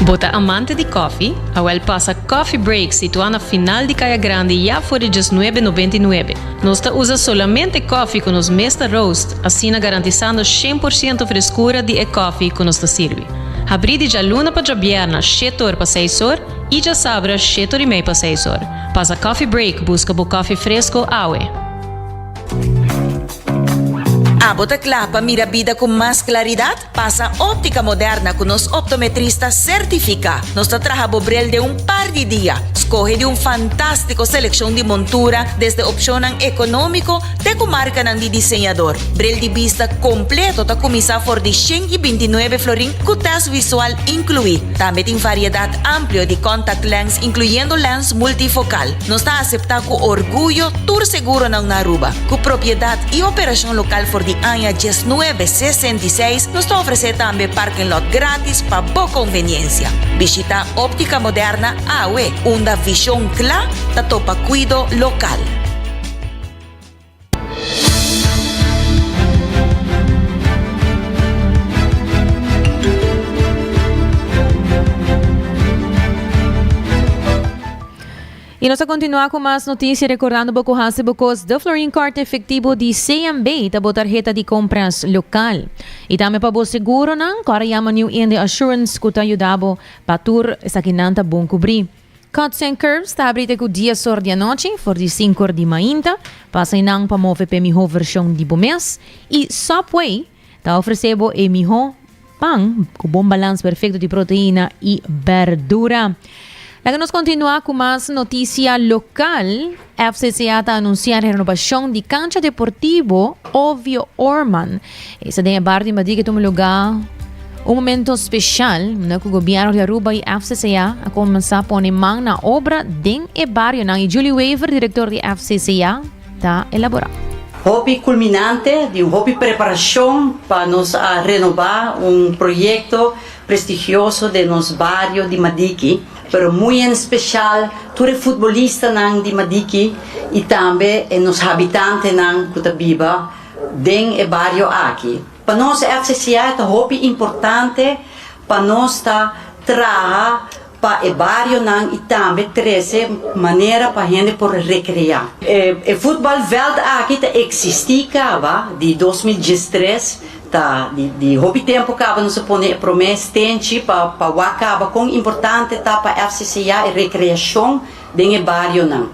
Bo ta amante di koffie? Awel pasa Coffee Break situá na final di Kaya Grandi ya for di djesnuebe nobenta i nuebe. Nos ta usa solamente koffie ku nos mes ta roast, asina garantisando shen por siento freskura di e koffie ku nos ta sirbi. Habrí di djaluna pa djabièrna shete or pa seis or i djasabra shete or i mei pa seis or. Pasa Coffee Break buska bo koffie fresco awe. Abo ta kla pa mira bida ku mas klaridat? Pasa Óptica Moderna ku nos optometrista sertifiká. Nos ta traha bo bril den un par di dia. Skohe di un fantástiko selekshon di montura, desde opshonnan ekonómiko te ku markanan di diseñador. Bril di bista kompleto ta kuminsá for di 129 florin ku tèst visual inkluí. Tambe tin variedat amplio di contact lens inkluyendo lens multifokal. Nos ta aseptá ku orguyo tur seguronan na Aruba. Ku propiedat i operashon lokal for di aña 1966, nos ta ofresé tambe parking lot grátis pa bo konveniensia. Bishitá Óptica Moderna awe, unda vishon kla ta topa kuido lokal. Y nos ta continua cu mas noticia recordando bo cu haci bo cos De Florin Card efectivo di CMB ta bo tarheta di compras local. Y tambe pa bo seguronan, cora yama New India Assurance cu ta yuda bo pa tur esakinan ta bon cubri. Cuts and Curves ta habri te cu dies or di anochi, for di cinco or di mainta. Pasa einan pa move p'e miho version di bo mes. Y Subway ta ofrece bo e miho pan cu bon balans perfecto di proteina y berdura. Laga nos continua cu mas noticia local. FCCA ta anuncia renovacion di cancha deportivo Ovio Orman. Esa den e bar di Madrid ke tuma lugar un momento special na ku gobierno di Aruba y FCCA a comensa pone man na obra den e barionan y Julie Wever, director di FCCA, ta elabora. Hopi culminante di un hopi preparacion pa nos a renoba un proyecto prestigioso den nos bario di Madiki. Pero muy en special tur e futbolistanan di Madiki y tambe e nos habitantenan cu ta biba den e bario aki. Pa nos FCCA ta hopi importante pa nos ta traha pa e barionan y tambe trece manera pa hende por recrea. E futbalveld aki ta existi caba di 2013 Ta di di hopi tempu kaba nos a pone e promé stenchi pa pa wak kaba kon importante ta pa FCCA e rekreashon den e barionan.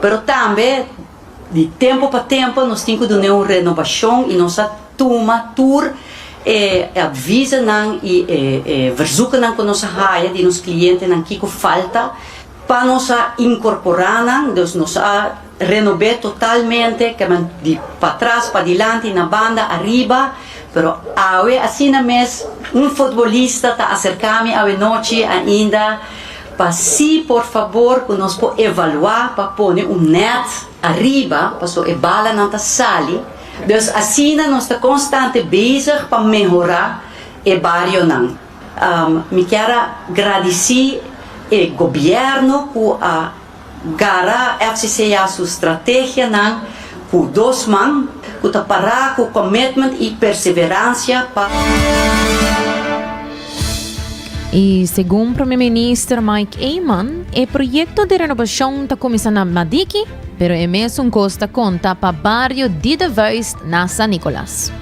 Pero tambe di tempu pa tempu nos tin ku dun'é un renobashon i nos a tuma tur e advisenan i e e verzoekennan ku nos a haya di nos klientenan kiko falta Pa nos a incorpora nan, dus nos a renob'é totalmente, kemen di patras padilanti, na banda, ariba, pero awe asina mes un futbolista ta acerca mi awe nochi ainda pa si por fabor cu nos por evalua pa pone un net ariba paso e balanan ta sali, dus asina nos ta constante bezig pa mehora e barionan. Mi kier a gradici e gobierno cu a gara FCCA su strategianan cu dos man, cu ta para cu commitment y perseverancia pa. Y segun Prome Minister Mike Eman, e proyecto di renovacion ta cuminsa na Madiki, pero e mesun cos ta conta pa bario di De Vuist na San Nicolas.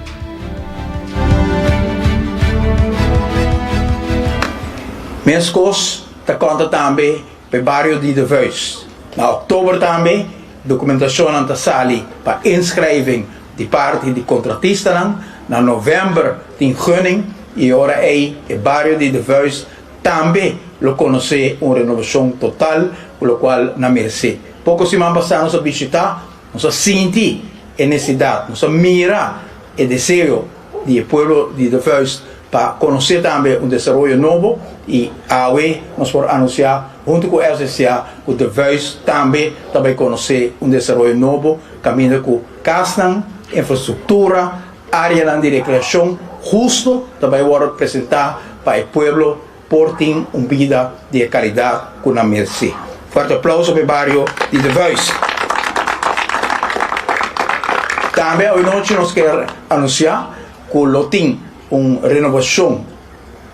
Meskos ta konta tambe pa e bario di De Vuist. Na oktober tambe dokumentashonnan ta sali pa inschrijving di parti di kontratistanan. Na novèmber tin gunning i e ora ei e bario di De Vuist tambe lo konosé un renovashon total ku lokual nan meresé. Poko siman pasá nos a bishitá Nos a sinti e necesidad, nos a mira e deseo di e pueblo di De Vuist pa conoce tambe un desaroyo nobo y awe nos por anuncia hunto cu FCCA cu De Vuist tambe ta bay conoce un desaroyo nobo caminda cu casnan, infrastructura, areanan di recreacion husto ta bay wordo presenta pa e pueblo por tin un bida di e kalidat ku nan meresé. Fuerte aplauso pa e bario di De Vuist. Tambe awe nochi nos kier anunsiá ku lo tin un renobashon,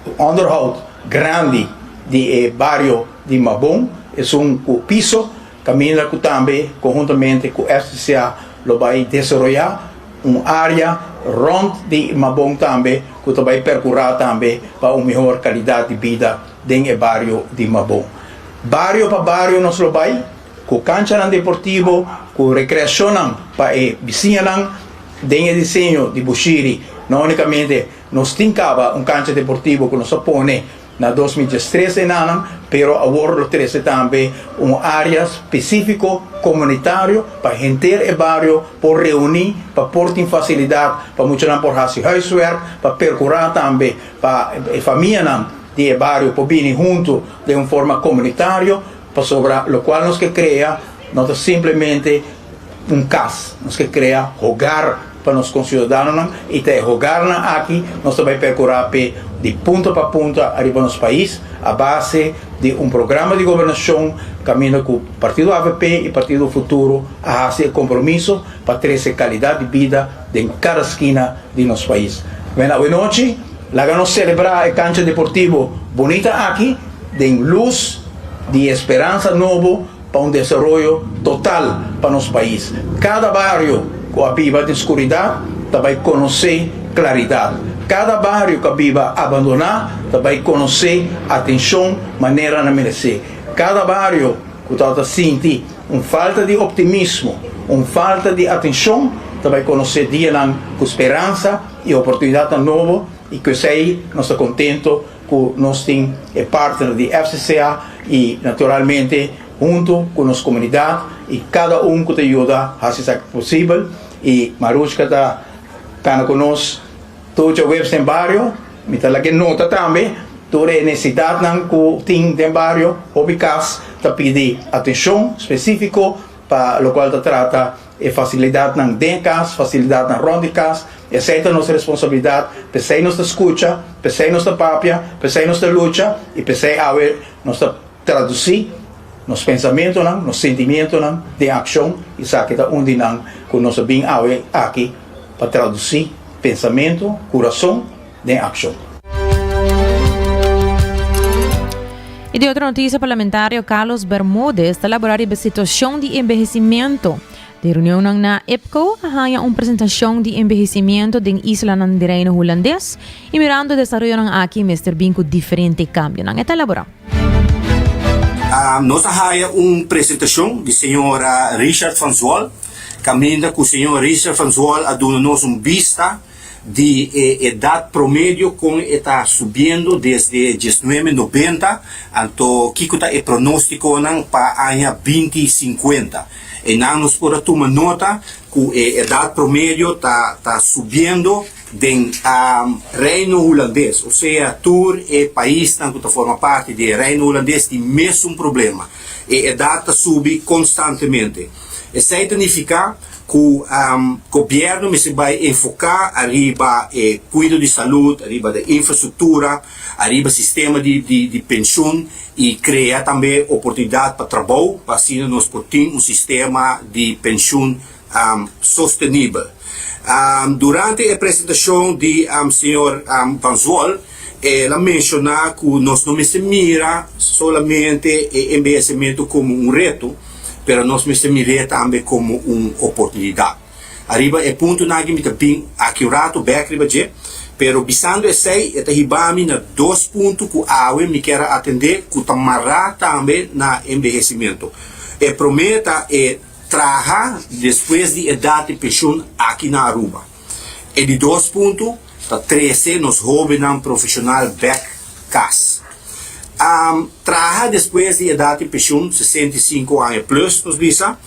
un onderhoud grandi di e bario di Mabon, esun ku piso, kaminda ku tambe konhuntamente ku FCCA lo bai desaroyá Un área rònt di Mabon tambe ku ta bai perkurá tambe pa un mihor kalidat di bida den e bario di Mabon. Bario pa bario nos lo bai ku kanchanan deportivo, ku rekreashonnan pa e bisiñanan. Den e diseño di Bushiri no unicamente nos tin caba un cancha deportivo cu nos a pone na 2013 enanan, pero awor lo trece tambe un area specifico comunitario pa henter e bario por reuni, pa por tin facilidad pa muchanan por haci huiswerk, pa percura tambe pa e famianan di e bario por bini hunto den un forma comunitario, pasobra locual nos ke crea no ta simplemente un kas, nos ke krea hogar pa nos konsiudadanonan i ta e hogarnan aki nos ta bai perkurá p'e di punta pa punta ariba nos pais a base di un programa di gobernashon kaminda ku Partido avp i Partido Futuro a hasi e kompromiso pa trese kalidat di bida den kada skina di nos pais. Wen awenochi laga nos selebrá e kancha deportivo bunita aki den lus di e speransa nobo pa un desaroyo total pa nos pais. Kada bario ku a biba den skuridat ta bai konosé klaridat. Kada bario ku a biba abandoná ta bai konosé atenshon manera nan meresé. Kada bario ku tabata sinti un falta di optimismo, un falta di atenshon ta bai konosé dianan ku speransa i oportunidatnan nobo i ku esei nos ta kontento. Ku nos tin e partner di FCCA i naturalmente huntu ku nos komunidat i kada un ku ta yuda hasi esaki posibel i Marushka ta kana ku nos tur djaweps den bario. Mi ta laga e nota tambe tur e nesesidatnan ku tin den bario. Hopi kas ta pidi atenshon spesífiko pa lokual ta trata E fasilidatnan den kas, fasilidatnan rònt di kas, esei ta nos responsabilidat, p'esei nos ta skucha, p'esei nos ta papia, p'esei nos ta lucha i p'esei awe nos ta tradusí nos pensamentunan, nos sentimientonan den akshon i esaki ta un di nan ku nos a bin awe aki pa tradusí pensamentu, kurason den akshon. Y di otro noticia, parlamentario Carlos Bermudez ta labora riba situacion di envejecimiento. Den reunionnan na IPCO a haya un presentacion di envejecimiento den islanan di Reino Hulandes y mirando e desaroyonan aki mester bin cu diferente cambionan. E ta labora. Nos a haya un presentacion di señor Richard van Zwol, caminda cu señor Richard van Zwol a duna nos un bista di e edat promedio kon e ta subiendo desde diesnuebe nobenta, anto kiko ta e pronostikonan pa aña binti sinkuenta. Einan nos por a tuma nota ku e edat promedio ta ta subiendo den Reino Hulandes, osea tur e paisnan ku ta forma parti di e Reino Hulandes tin mesun problema, e edat ta subi konstantemente. Esei ta nifiká ku gobièrnu mester bai enfoká ariba e kuido di salud, ariba de infrastruktura, ariba sistema di di penshun i krea tambe oportunidat pa trabou pa asina nos por tin un sistema di penshun sostenibel. Durante e presentashon di señor Van Zwol el a menshoná ku nos no mester mira solamente e embehesimentu komo un reto, pero nos mester mir'é tambe komo un oportunidat. Ariba e puntonan aki mi ta bin aki un rato bèk riba dje, pero bisando esei e ta hiba mi na dos punto ku awe mi kier a atendé ku ta mará tambe na embehesimentu. E promé ta e traha despues di edat di penshun aki na Aruba. E di dos punto ta trese nos hóbennan profeshonal bèk kas. Traha despues di edat di penshun, 65 aña plus nos bisa,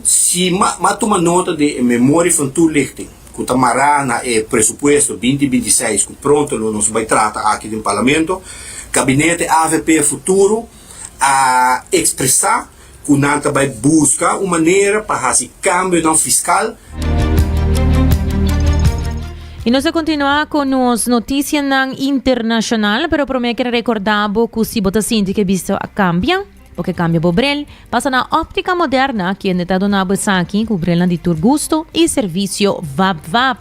si m'a tuma nota di e memoria van toelichting ku ta mará na e presupuesto binti 26 ku pronto lo nos bai trata aki den Parlamento, Gabinete avp Futuro a ekspresá ku nan ta bai buska un manera pa hasi kambionan fiskal. Y nos ta continua cu nos noticianan internacional, pero prome quiero recorda bo cu si bo ta sinti cu e bista a cambia, bo ke cambia bo bril, pasa na Optica Moderna, kende ta duna bo esaki cu brilnan di tur gusto y servicio vap vap.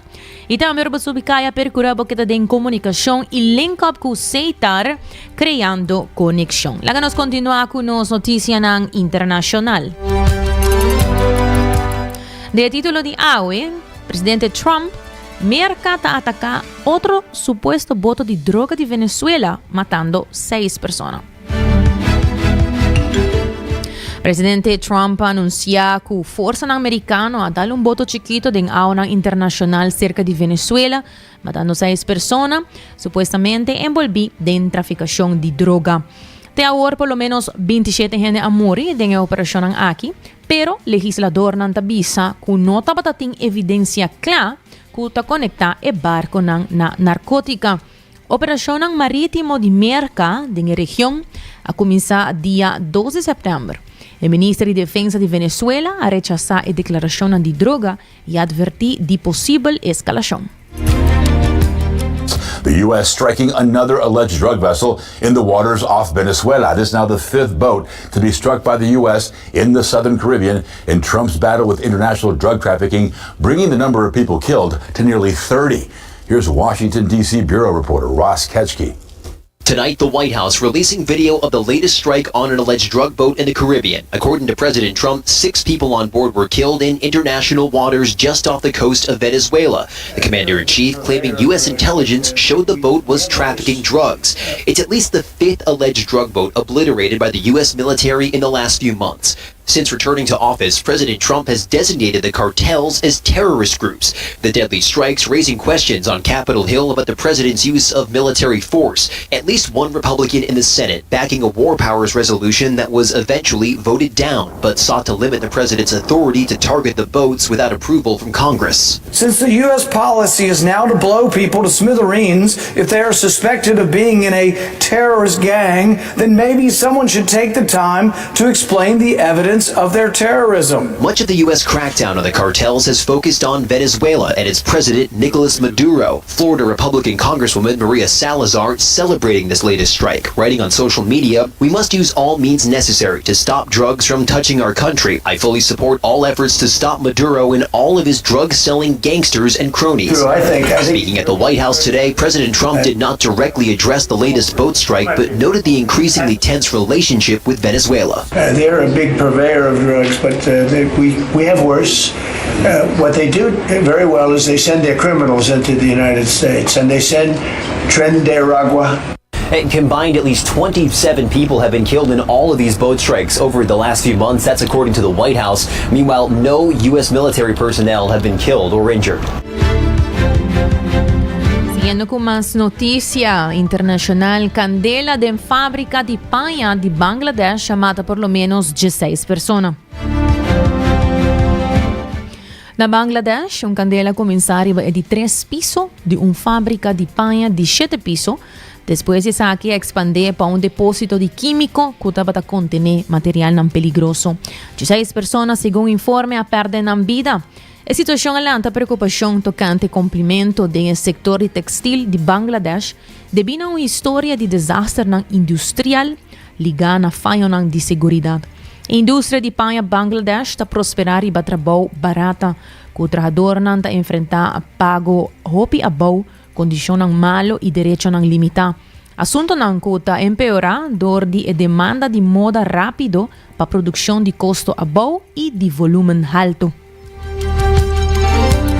Y tambe ora bo subi caya percura bo keda den comunicacion y link up cu Setar, creando conexion. Laga nos continua cu nos noticianan internacional. De titulo di awe, Presidente Trump, Merca ta ataca otro supuesto boto di droga di Venezuela, matando seis persona. Presidente Trump a anuncia cu forsanan Mericano a dal un boto chikito den awanan internacional cerca di Venezuela, matando seis persona, supuestamente enbolbi den traficacion di droga. Te awor por lo menos bintishete hende a muri den e operacionnan aki, pero legisladornan ta bisa cu no tabata tin evidencia cla cu ta conecta e barconan na narcotica. Operashonnan marítimo di Merka den e region a kuminsá dia dos di sèptèmber. E minister di Defensa di Venezuela a rechasá e deklarashonnan di droga i a atvertí di posibel eskalashon. The U.S. striking another alleged drug vessel in the waters off Venezuela. This is now the fifth boat to be struck by the U.S. in the southern Caribbean in Trump's battle with international drug trafficking, bringing the number of people killed to nearly 30. Here's Washington, D.C. Bureau reporter Ross Ketschke. Tonight, the White House releasing video of the latest strike on an alleged drug boat in the Caribbean. According to President Trump, six people on board were killed in international waters just off the coast of Venezuela. The commander in chief claiming U.S. intelligence showed the boat was trafficking drugs. It's at least the fifth alleged drug boat obliterated by the U.S. military in the last few months. Since returning to office, President Trump has designated the cartels as terrorist groups. The deadly strikes raising questions on Capitol Hill about the president's use of military force. At least one Republican in the Senate backing a war powers resolution that was eventually voted down, but sought to limit the president's authority to target the boats without approval from Congress. Since the U.S. policy is now to blow people to smithereens if they are suspected of being in a terrorist gang, then maybe someone should take the time to explain the evidence of their terrorism. Much of the U.S. crackdown on the cartels has focused on Venezuela and its president, Nicolas Maduro. Florida Republican Congresswoman Maria Salazar celebrating this latest strike, writing on social media, We must use all means necessary to stop drugs from touching our country. I fully support all efforts to stop Maduro and all of his drug selling gangsters and cronies. True, I think, I think Speaking at the White House today, President Trump did not directly address the latest boat strike, but noted the increasingly tense relationship with Venezuela. Uh, they're a big purveyor of drugs, but uh, they, we, we have worse. Uh, what they do very well is they send their criminals into the United States, and they send Tren de Aragua. And combined, at least 27 people have been killed in all of these boat strikes over the last few months. That's according to the White House. Meanwhile, no U.S. military personnel have been killed or injured. Siguiendo cu mas noticia internacional, candela den fabrica di paña di Bangladesh a mata por lo menos 16 persona. Na Bangladesh, un candela a cuminsa riba e di tres piso di un fabrica di paña di shete piso. Despues esaki a expande pa un deposito di quimico cu tabata contene materialnan peligroso. Dieseis persona, segun informe, a perde nan bida. E situacion a lanta preocupacion tocante cumplimento den e sector di textil di Bangladesh debi na un historia di desasternan industrial ligá na fayonan di seguridat. E industria di paña Bangladesh ta prosperá riba trabou barata, ku trahadornan ta enfrentá pago hopi abou, kondishonnan malu i derechonan limitá. Asuntonan ku ta empeorá dor di e demanda di moda rápido pa produkshon di kosto abou i di volúmen haltu.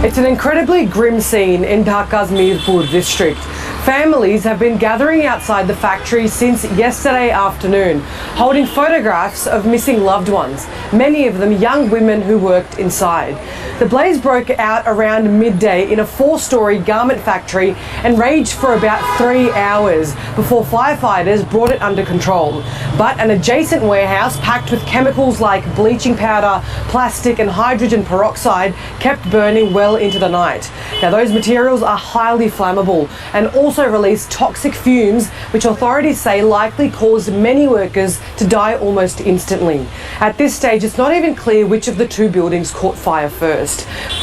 It's an incredibly grim scene in Dhaka's Mirpur district. Families have been gathering outside the factory since yesterday afternoon, holding photographs of missing loved ones, many of them young women who worked inside. The blaze broke out around midday in a four story garment factory and raged for about three hours before firefighters brought it under control. But an adjacent warehouse packed with chemicals like bleaching powder, plastic, and hydrogen peroxide kept burning well into the night. Now, those materials are highly flammable and also release toxic fumes, which authorities say likely caused many workers to die almost instantly. At this stage, it's not even clear which of the two buildings caught fire first.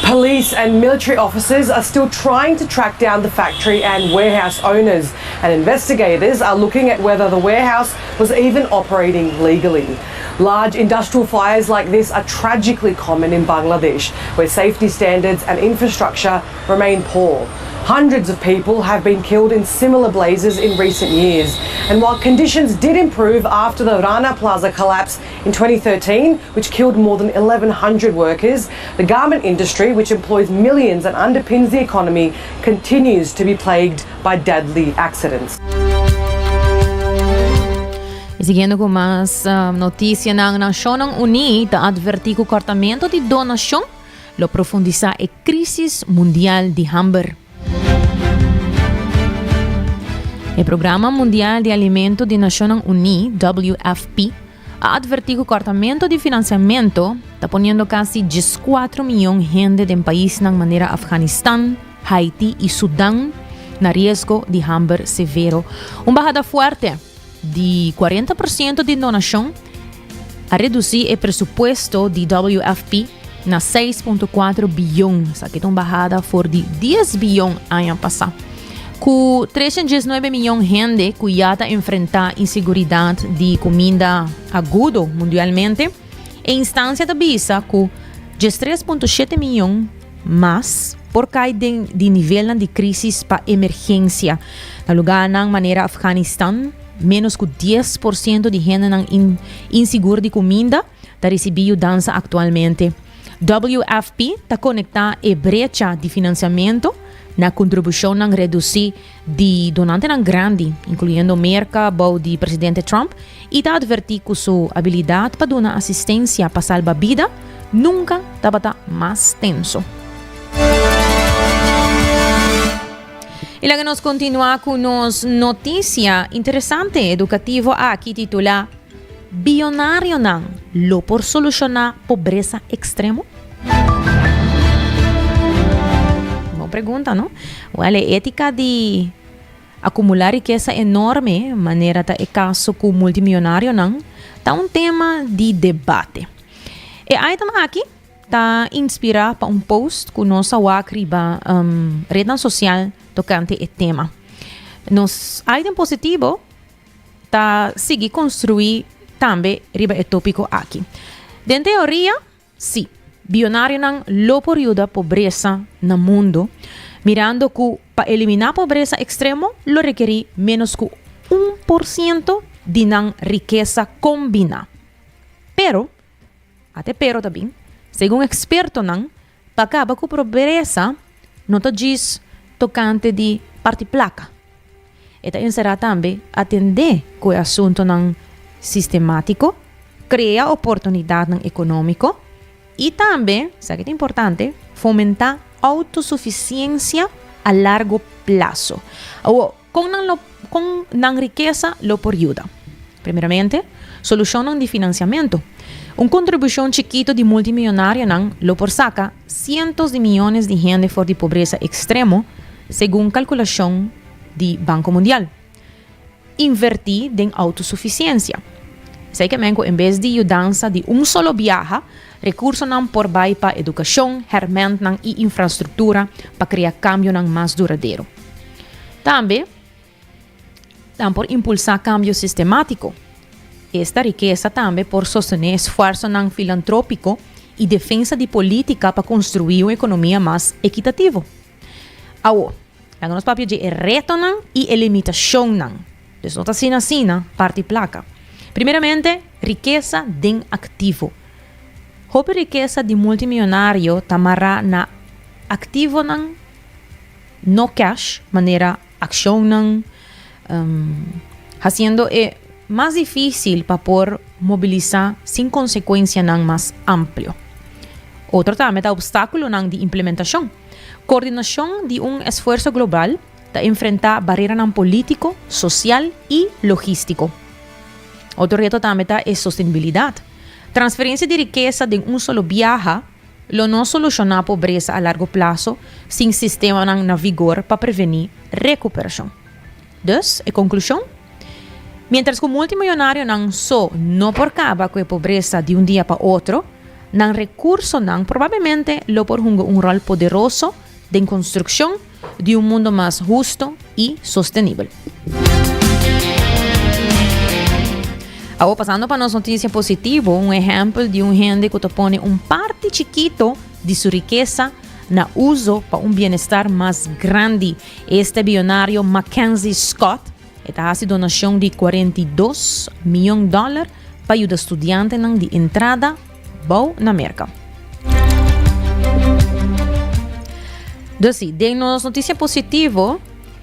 Police and military officers are still trying to track down the factory and warehouse owners, and investigators are looking at whether the warehouse was even operating legally. Large industrial fires like this are tragically common in Bangladesh, where safety standards and infrastructure remain poor. Hundreds of people have been killed in similar blazes in recent years. And while conditions did improve after the Rana Plaza collapse in 2013, which killed more than 1,100 workers, the garment industry, which employs millions and underpins the economy, continues to be plagued by deadly accidents. Y siguiendo cu mas noticianan, Nacionnan Uní ta adverti cu cortamento di donacion lo profundisa e crisis mundial di hamber. E Programa Mundial di Alimento di Nacionnan Uní, WFP, a adverti cu cortamento di financiamento ta poniendo casi diescuatro miyon hende den paisnan manera Afganistan, Haiti y Sudan na riesgo di hamber severo. Un bahada fuerte di cuarenta por ciento di donacion a reduci e presupuesto di WFP na 6.4 biyon. Esaki ta un bahada for di 10 biyon aña pasa. Ku 319 miyon hende ku ya ta enfrenta inseguridad di kuminda agudo mundialmente, e instancia ta bisa ku 13.7 miyon mas por kai den di nivelnan di crisis pa emergencia. Na lugarnan manera Afganistan, menos ku 10% di hendenan insigur di kuminda ta risibí yudansa aktualmente. WFP ta konektá e brecha di finansiamentu na kontribushonnan redusí di donantenan grandi, inkluyendo Merka bou di presidente Trump, i ta atvertí ku su abilidat pa duna asistensia pa salba bida nunka tabata mas tenso. I laga nos kontinuá ku nos notisia interesante edukativo aki titulá Bionarionan lo por solushoná pobresa ekstremo? Bon pregunta, no? Wèl, e étika di akumulá rikesa enorme, manera ta e kaso ku multimionarionan, ta un tema di debate. E item aki ta inspirá pa un post ku nos a wak riba retnan sosial tokante e tema. Nos item positivo ta sigui construi tambe riba e topico aki. Den teoria, si, bionarionan lo por yuda pobresa na mundo, mirando cu pa elimina pobresa extremo lo rekeri menos cu un por ciento di nan rikesa combina. Pero, ate pero ta bin, segun expertonan, Pa kaba ku pobresa no ta djis tokante di parti plaka. E ta enserá tambe atendé ku e asuntunan sistemátiko, krea oportunidatnan ekonómiko i tambe, esaki ta importante, fomentá outosufisiensia a largo plaso. Awor, kon nan lo kon nan rikesa lo por yuda? Primeramente, solushonnan di finansiamentu. Un kontribushon chikitu di multimilonarionan lo por saka sientos di miyones di hende for di pobresa ekstremo, segun kalkulashon di Banko Mundial. Invertí den outosufisiensia. Esei ke men ku en bes di yudansa di un solo biaha, rekursonan por bai pa edukashon, hèrmèntnan i infrastruktura pa krea kambionan mas duradero. Tambe, Nan por impulsá kambio sistemátiko. Esta rikesa tambe por sostené esfuersonan filantrópiko i defensa di polítika pa konstruí un ekonomia mas ekitativo. Awor, laga nos papia dje e retonan i e limitashonnan. Dus no ta asina asina parti plaka. Primeramente, rikesa den aktivo. Hopi rikesa di multimionario ta mará na aktivonan no cash, manera Accionnan, haciendo e mas dificil pa por mobilisa sin consecuencianan mas amplio. Otro tambe ta obstaculonan di implementacion. Coordinacion di un esfuerso global ta enfrenta bareranan politico, social y logistico. Otro reto tambe ta e sostenibilidad. Transferencia di rikesa den un solo biaha Lo no solushoná pobresa a largo plaso sin sistemanan na vigor pa prevení rekuperashon. Dus, e konklushon? Miéntras ku multimilonarionan so no por kaba ku e pobresa di un dia pa otro, nan rekursonan probablemente lo por hunga un ròl poderoso den konstrukshon di un mundo mas husto i sostenibel. Awor pasando pa nos notisia positivo, un ehèmpel di un hende ku ta pone un parti chikito di su rikesa na uso pa un bienestar mas grandi. Este bionario Mackenzie Scott, e ta hasi donashon di 42 mion dòler pa yuda studiantenan di entrada bou na Merka. Dus sí, den nos noticia positivo,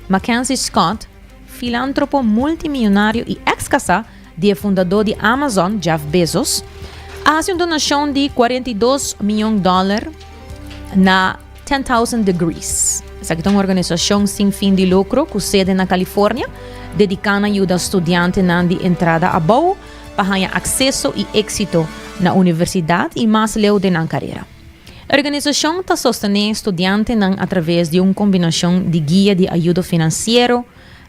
Mackenzie Scott, filántropo multimillonario y ex-casá, di e fundadó di Amazon, Jeff Bezos, a hasi un donashon di 42 mion dòler na 10,000 Degrees. Esaki ta un organisashon sin fin di lukro ku sede na California, dediká na yuda studiantenan di entrada abou pa haña akseso i éksito na universidat i mas leu den nan karera. E organisashon ta sostené studiantenan atraves di un kombinashon di guia di ayudo finansiero,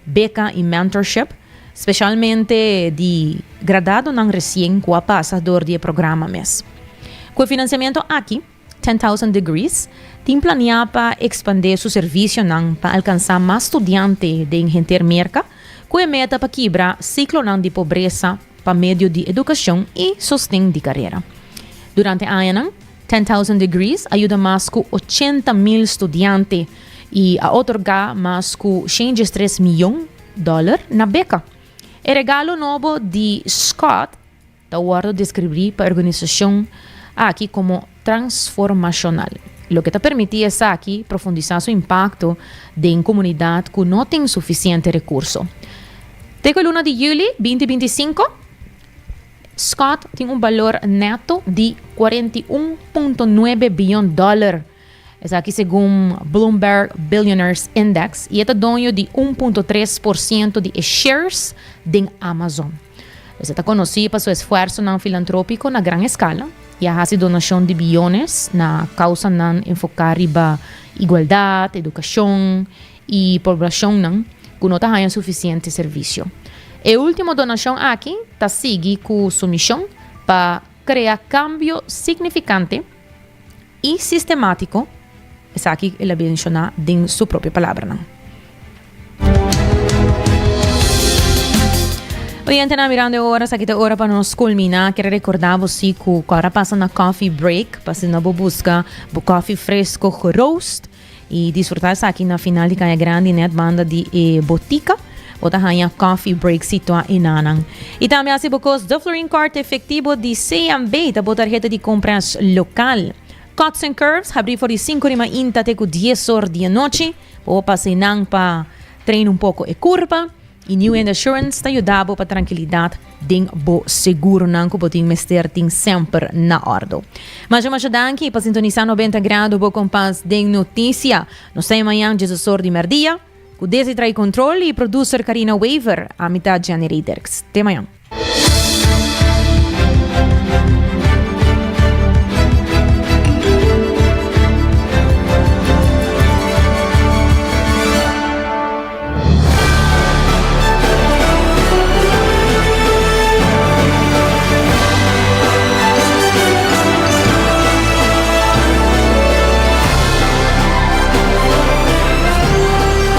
beka i mentorship, spesialmente di gradadonan resien ku a pasa dor di e programa mes. Ku e finansiamentu aki, 10,000 Degrees tin planiá pa ekspandé su servisionan pa alkansá mas studiante den henter Merka, ku e meta pa kibra siklonan di pobresa pa medio di edukashon i sosten di karera. Durante añanan, 10,000 Degrees a yuda mas ku 80 mil studiante i a otorgá mas ku 103 mion dòler na beka. E regalo nobo di Scott ta wòrdu deskribí pa e organisashon aki komo transformashonal, loke ta permití esaki profundisá su impakto den komunidat ku no tin sufisiente rekurso. Te ku e luna di yüli 2025, Scott tin un balor nèto di 41.9 bion dòler, esaki segun Bloomberg Billionaires Index, i e ta doño di 1.3% di e shares den Amazon. E ta konosí pa su esfuersonan filantrópiko na gran eskala i a hasi donashon di biones na kausanan enfoká riba igualdat, edukashon i poblashonnan ku no ta haña sufisiente servisio. E último donashon aki ta sigui ku su mishon pa krea kambio signifikante i sistemátiko, esaki el a menshoná den su propio palabranan. Oyentenan, mirando e ora, esaki ta e ora pa nos kulminá. Kere rekordá bo si ku kòrda pasa na Coffee Break pa asina bo buska bo kòfi fresko geroost i disfrutá esaki na final di Kaya Grandi nèt banda di e botika. Bo ta haña Coffee Break situá enanan. I tambe hasi bo kos De Florin Card efektivo di CMB ta bo tarheta di kompras lokal. Cuts and Curves habrí for di sinku di mainta te ku dies or di anochi. Bo por pasa einan pa train un poko e kurpa. I New End Assurance ta yuda bo pa trankilidat den bo seguronan ku bo tin mester tin semper na òrdu. Masha masha danki pa sintonisá 90 Grado bo kompas den notisia. Nos ta e mañan djes or di mèrdia ku Desi Trai Control i producer Karina Wever. Ami ta Jenny Rederks. Te mañan.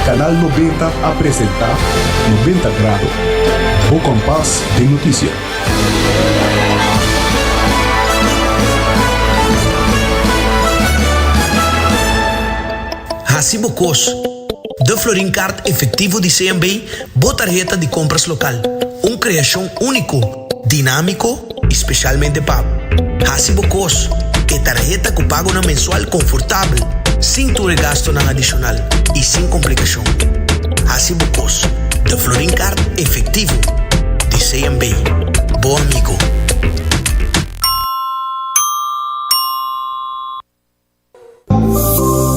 Canal 90 a presenta 90 Grado, bo kompas den notisia. Hasi bo kos. De Florin Card efectivo di CMB, bo tarheta di compras local. Un creacion unico, dinamico y specialmente pa bo. Hasi bo kos. E tarheta cu pagonan mensual confortabel, sin tur e gastonan adicional y sin complicacion. Hasi bo kos. De Florin Card efectivo di CMB. Bo amigo.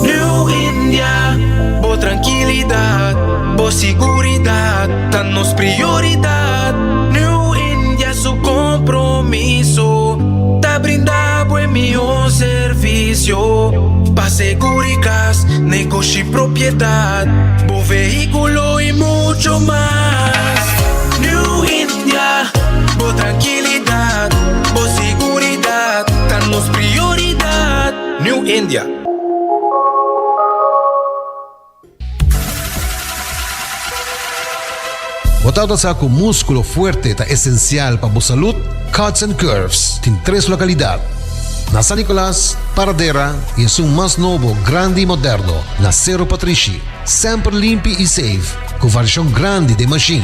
New India, bo trankilidat, bo siguridat ta nos prioridat. New India su kompromiso ta brinda bo e mihó servisio pa seguri kas, negoshi, propiedat, bo vehíkulo i mucho mas. New India, bo trankilidat, bo siguridat ta nos prioridat. New India. Bo tabata sa ku múskulo fuerte ta esensial pa bo salud? Cuts and Curves tin tres lokalidat, na San Nicolas, Paradera i esun mas nobo, grandi i moderno na Sero Patrishi. Semper limpi i safe, ku variashon grandi den mashin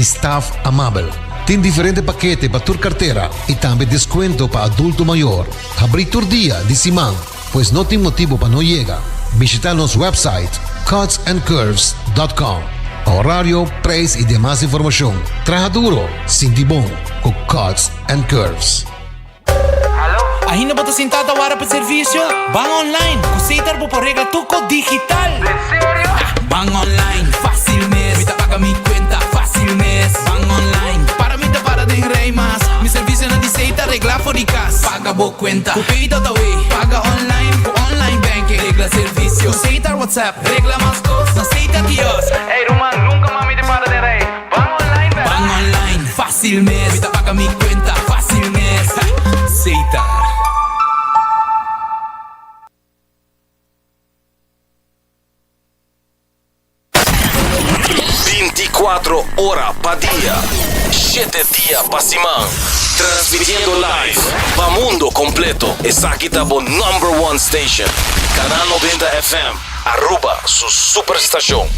i staf amabel. Tin diferente pakete pa tur kartera i tambe deskuento pa adulto mayor. Habrí tur dia di siman, pues no tin motibu pa no yega. Bishita nos website cutsandcurves.com. horario, prijs y demas informacion. Traha duro, sinti bon cu Cuts and Curves. Ainda bo ta sinta ta wara pa servicio? Ban online, cu Setar bo por regla tur cos digital! Ban online, facil mes, mi ta paga mi cuenta facil mes. Ban online, para mi ta para den rij mas. Mi servicionan di Setar regla for di cas. Paga bo cuenta cu Pay.awe, paga online cu online banking. Regla servicio cu Setar WhatsApp, regla mas cos na Setar kiosk. Ey ruman, nunca mas mi ta para den rij. Ban online bera! Ban online, facil mes, mi ta paga mi cuenta facil mes. Setar. 24 ora pa dia, shete dia pa siman. Transmitiendo live pa mundo completo. Esaki ta bo number one station. Canal 90 FM, Aruba su superstacion.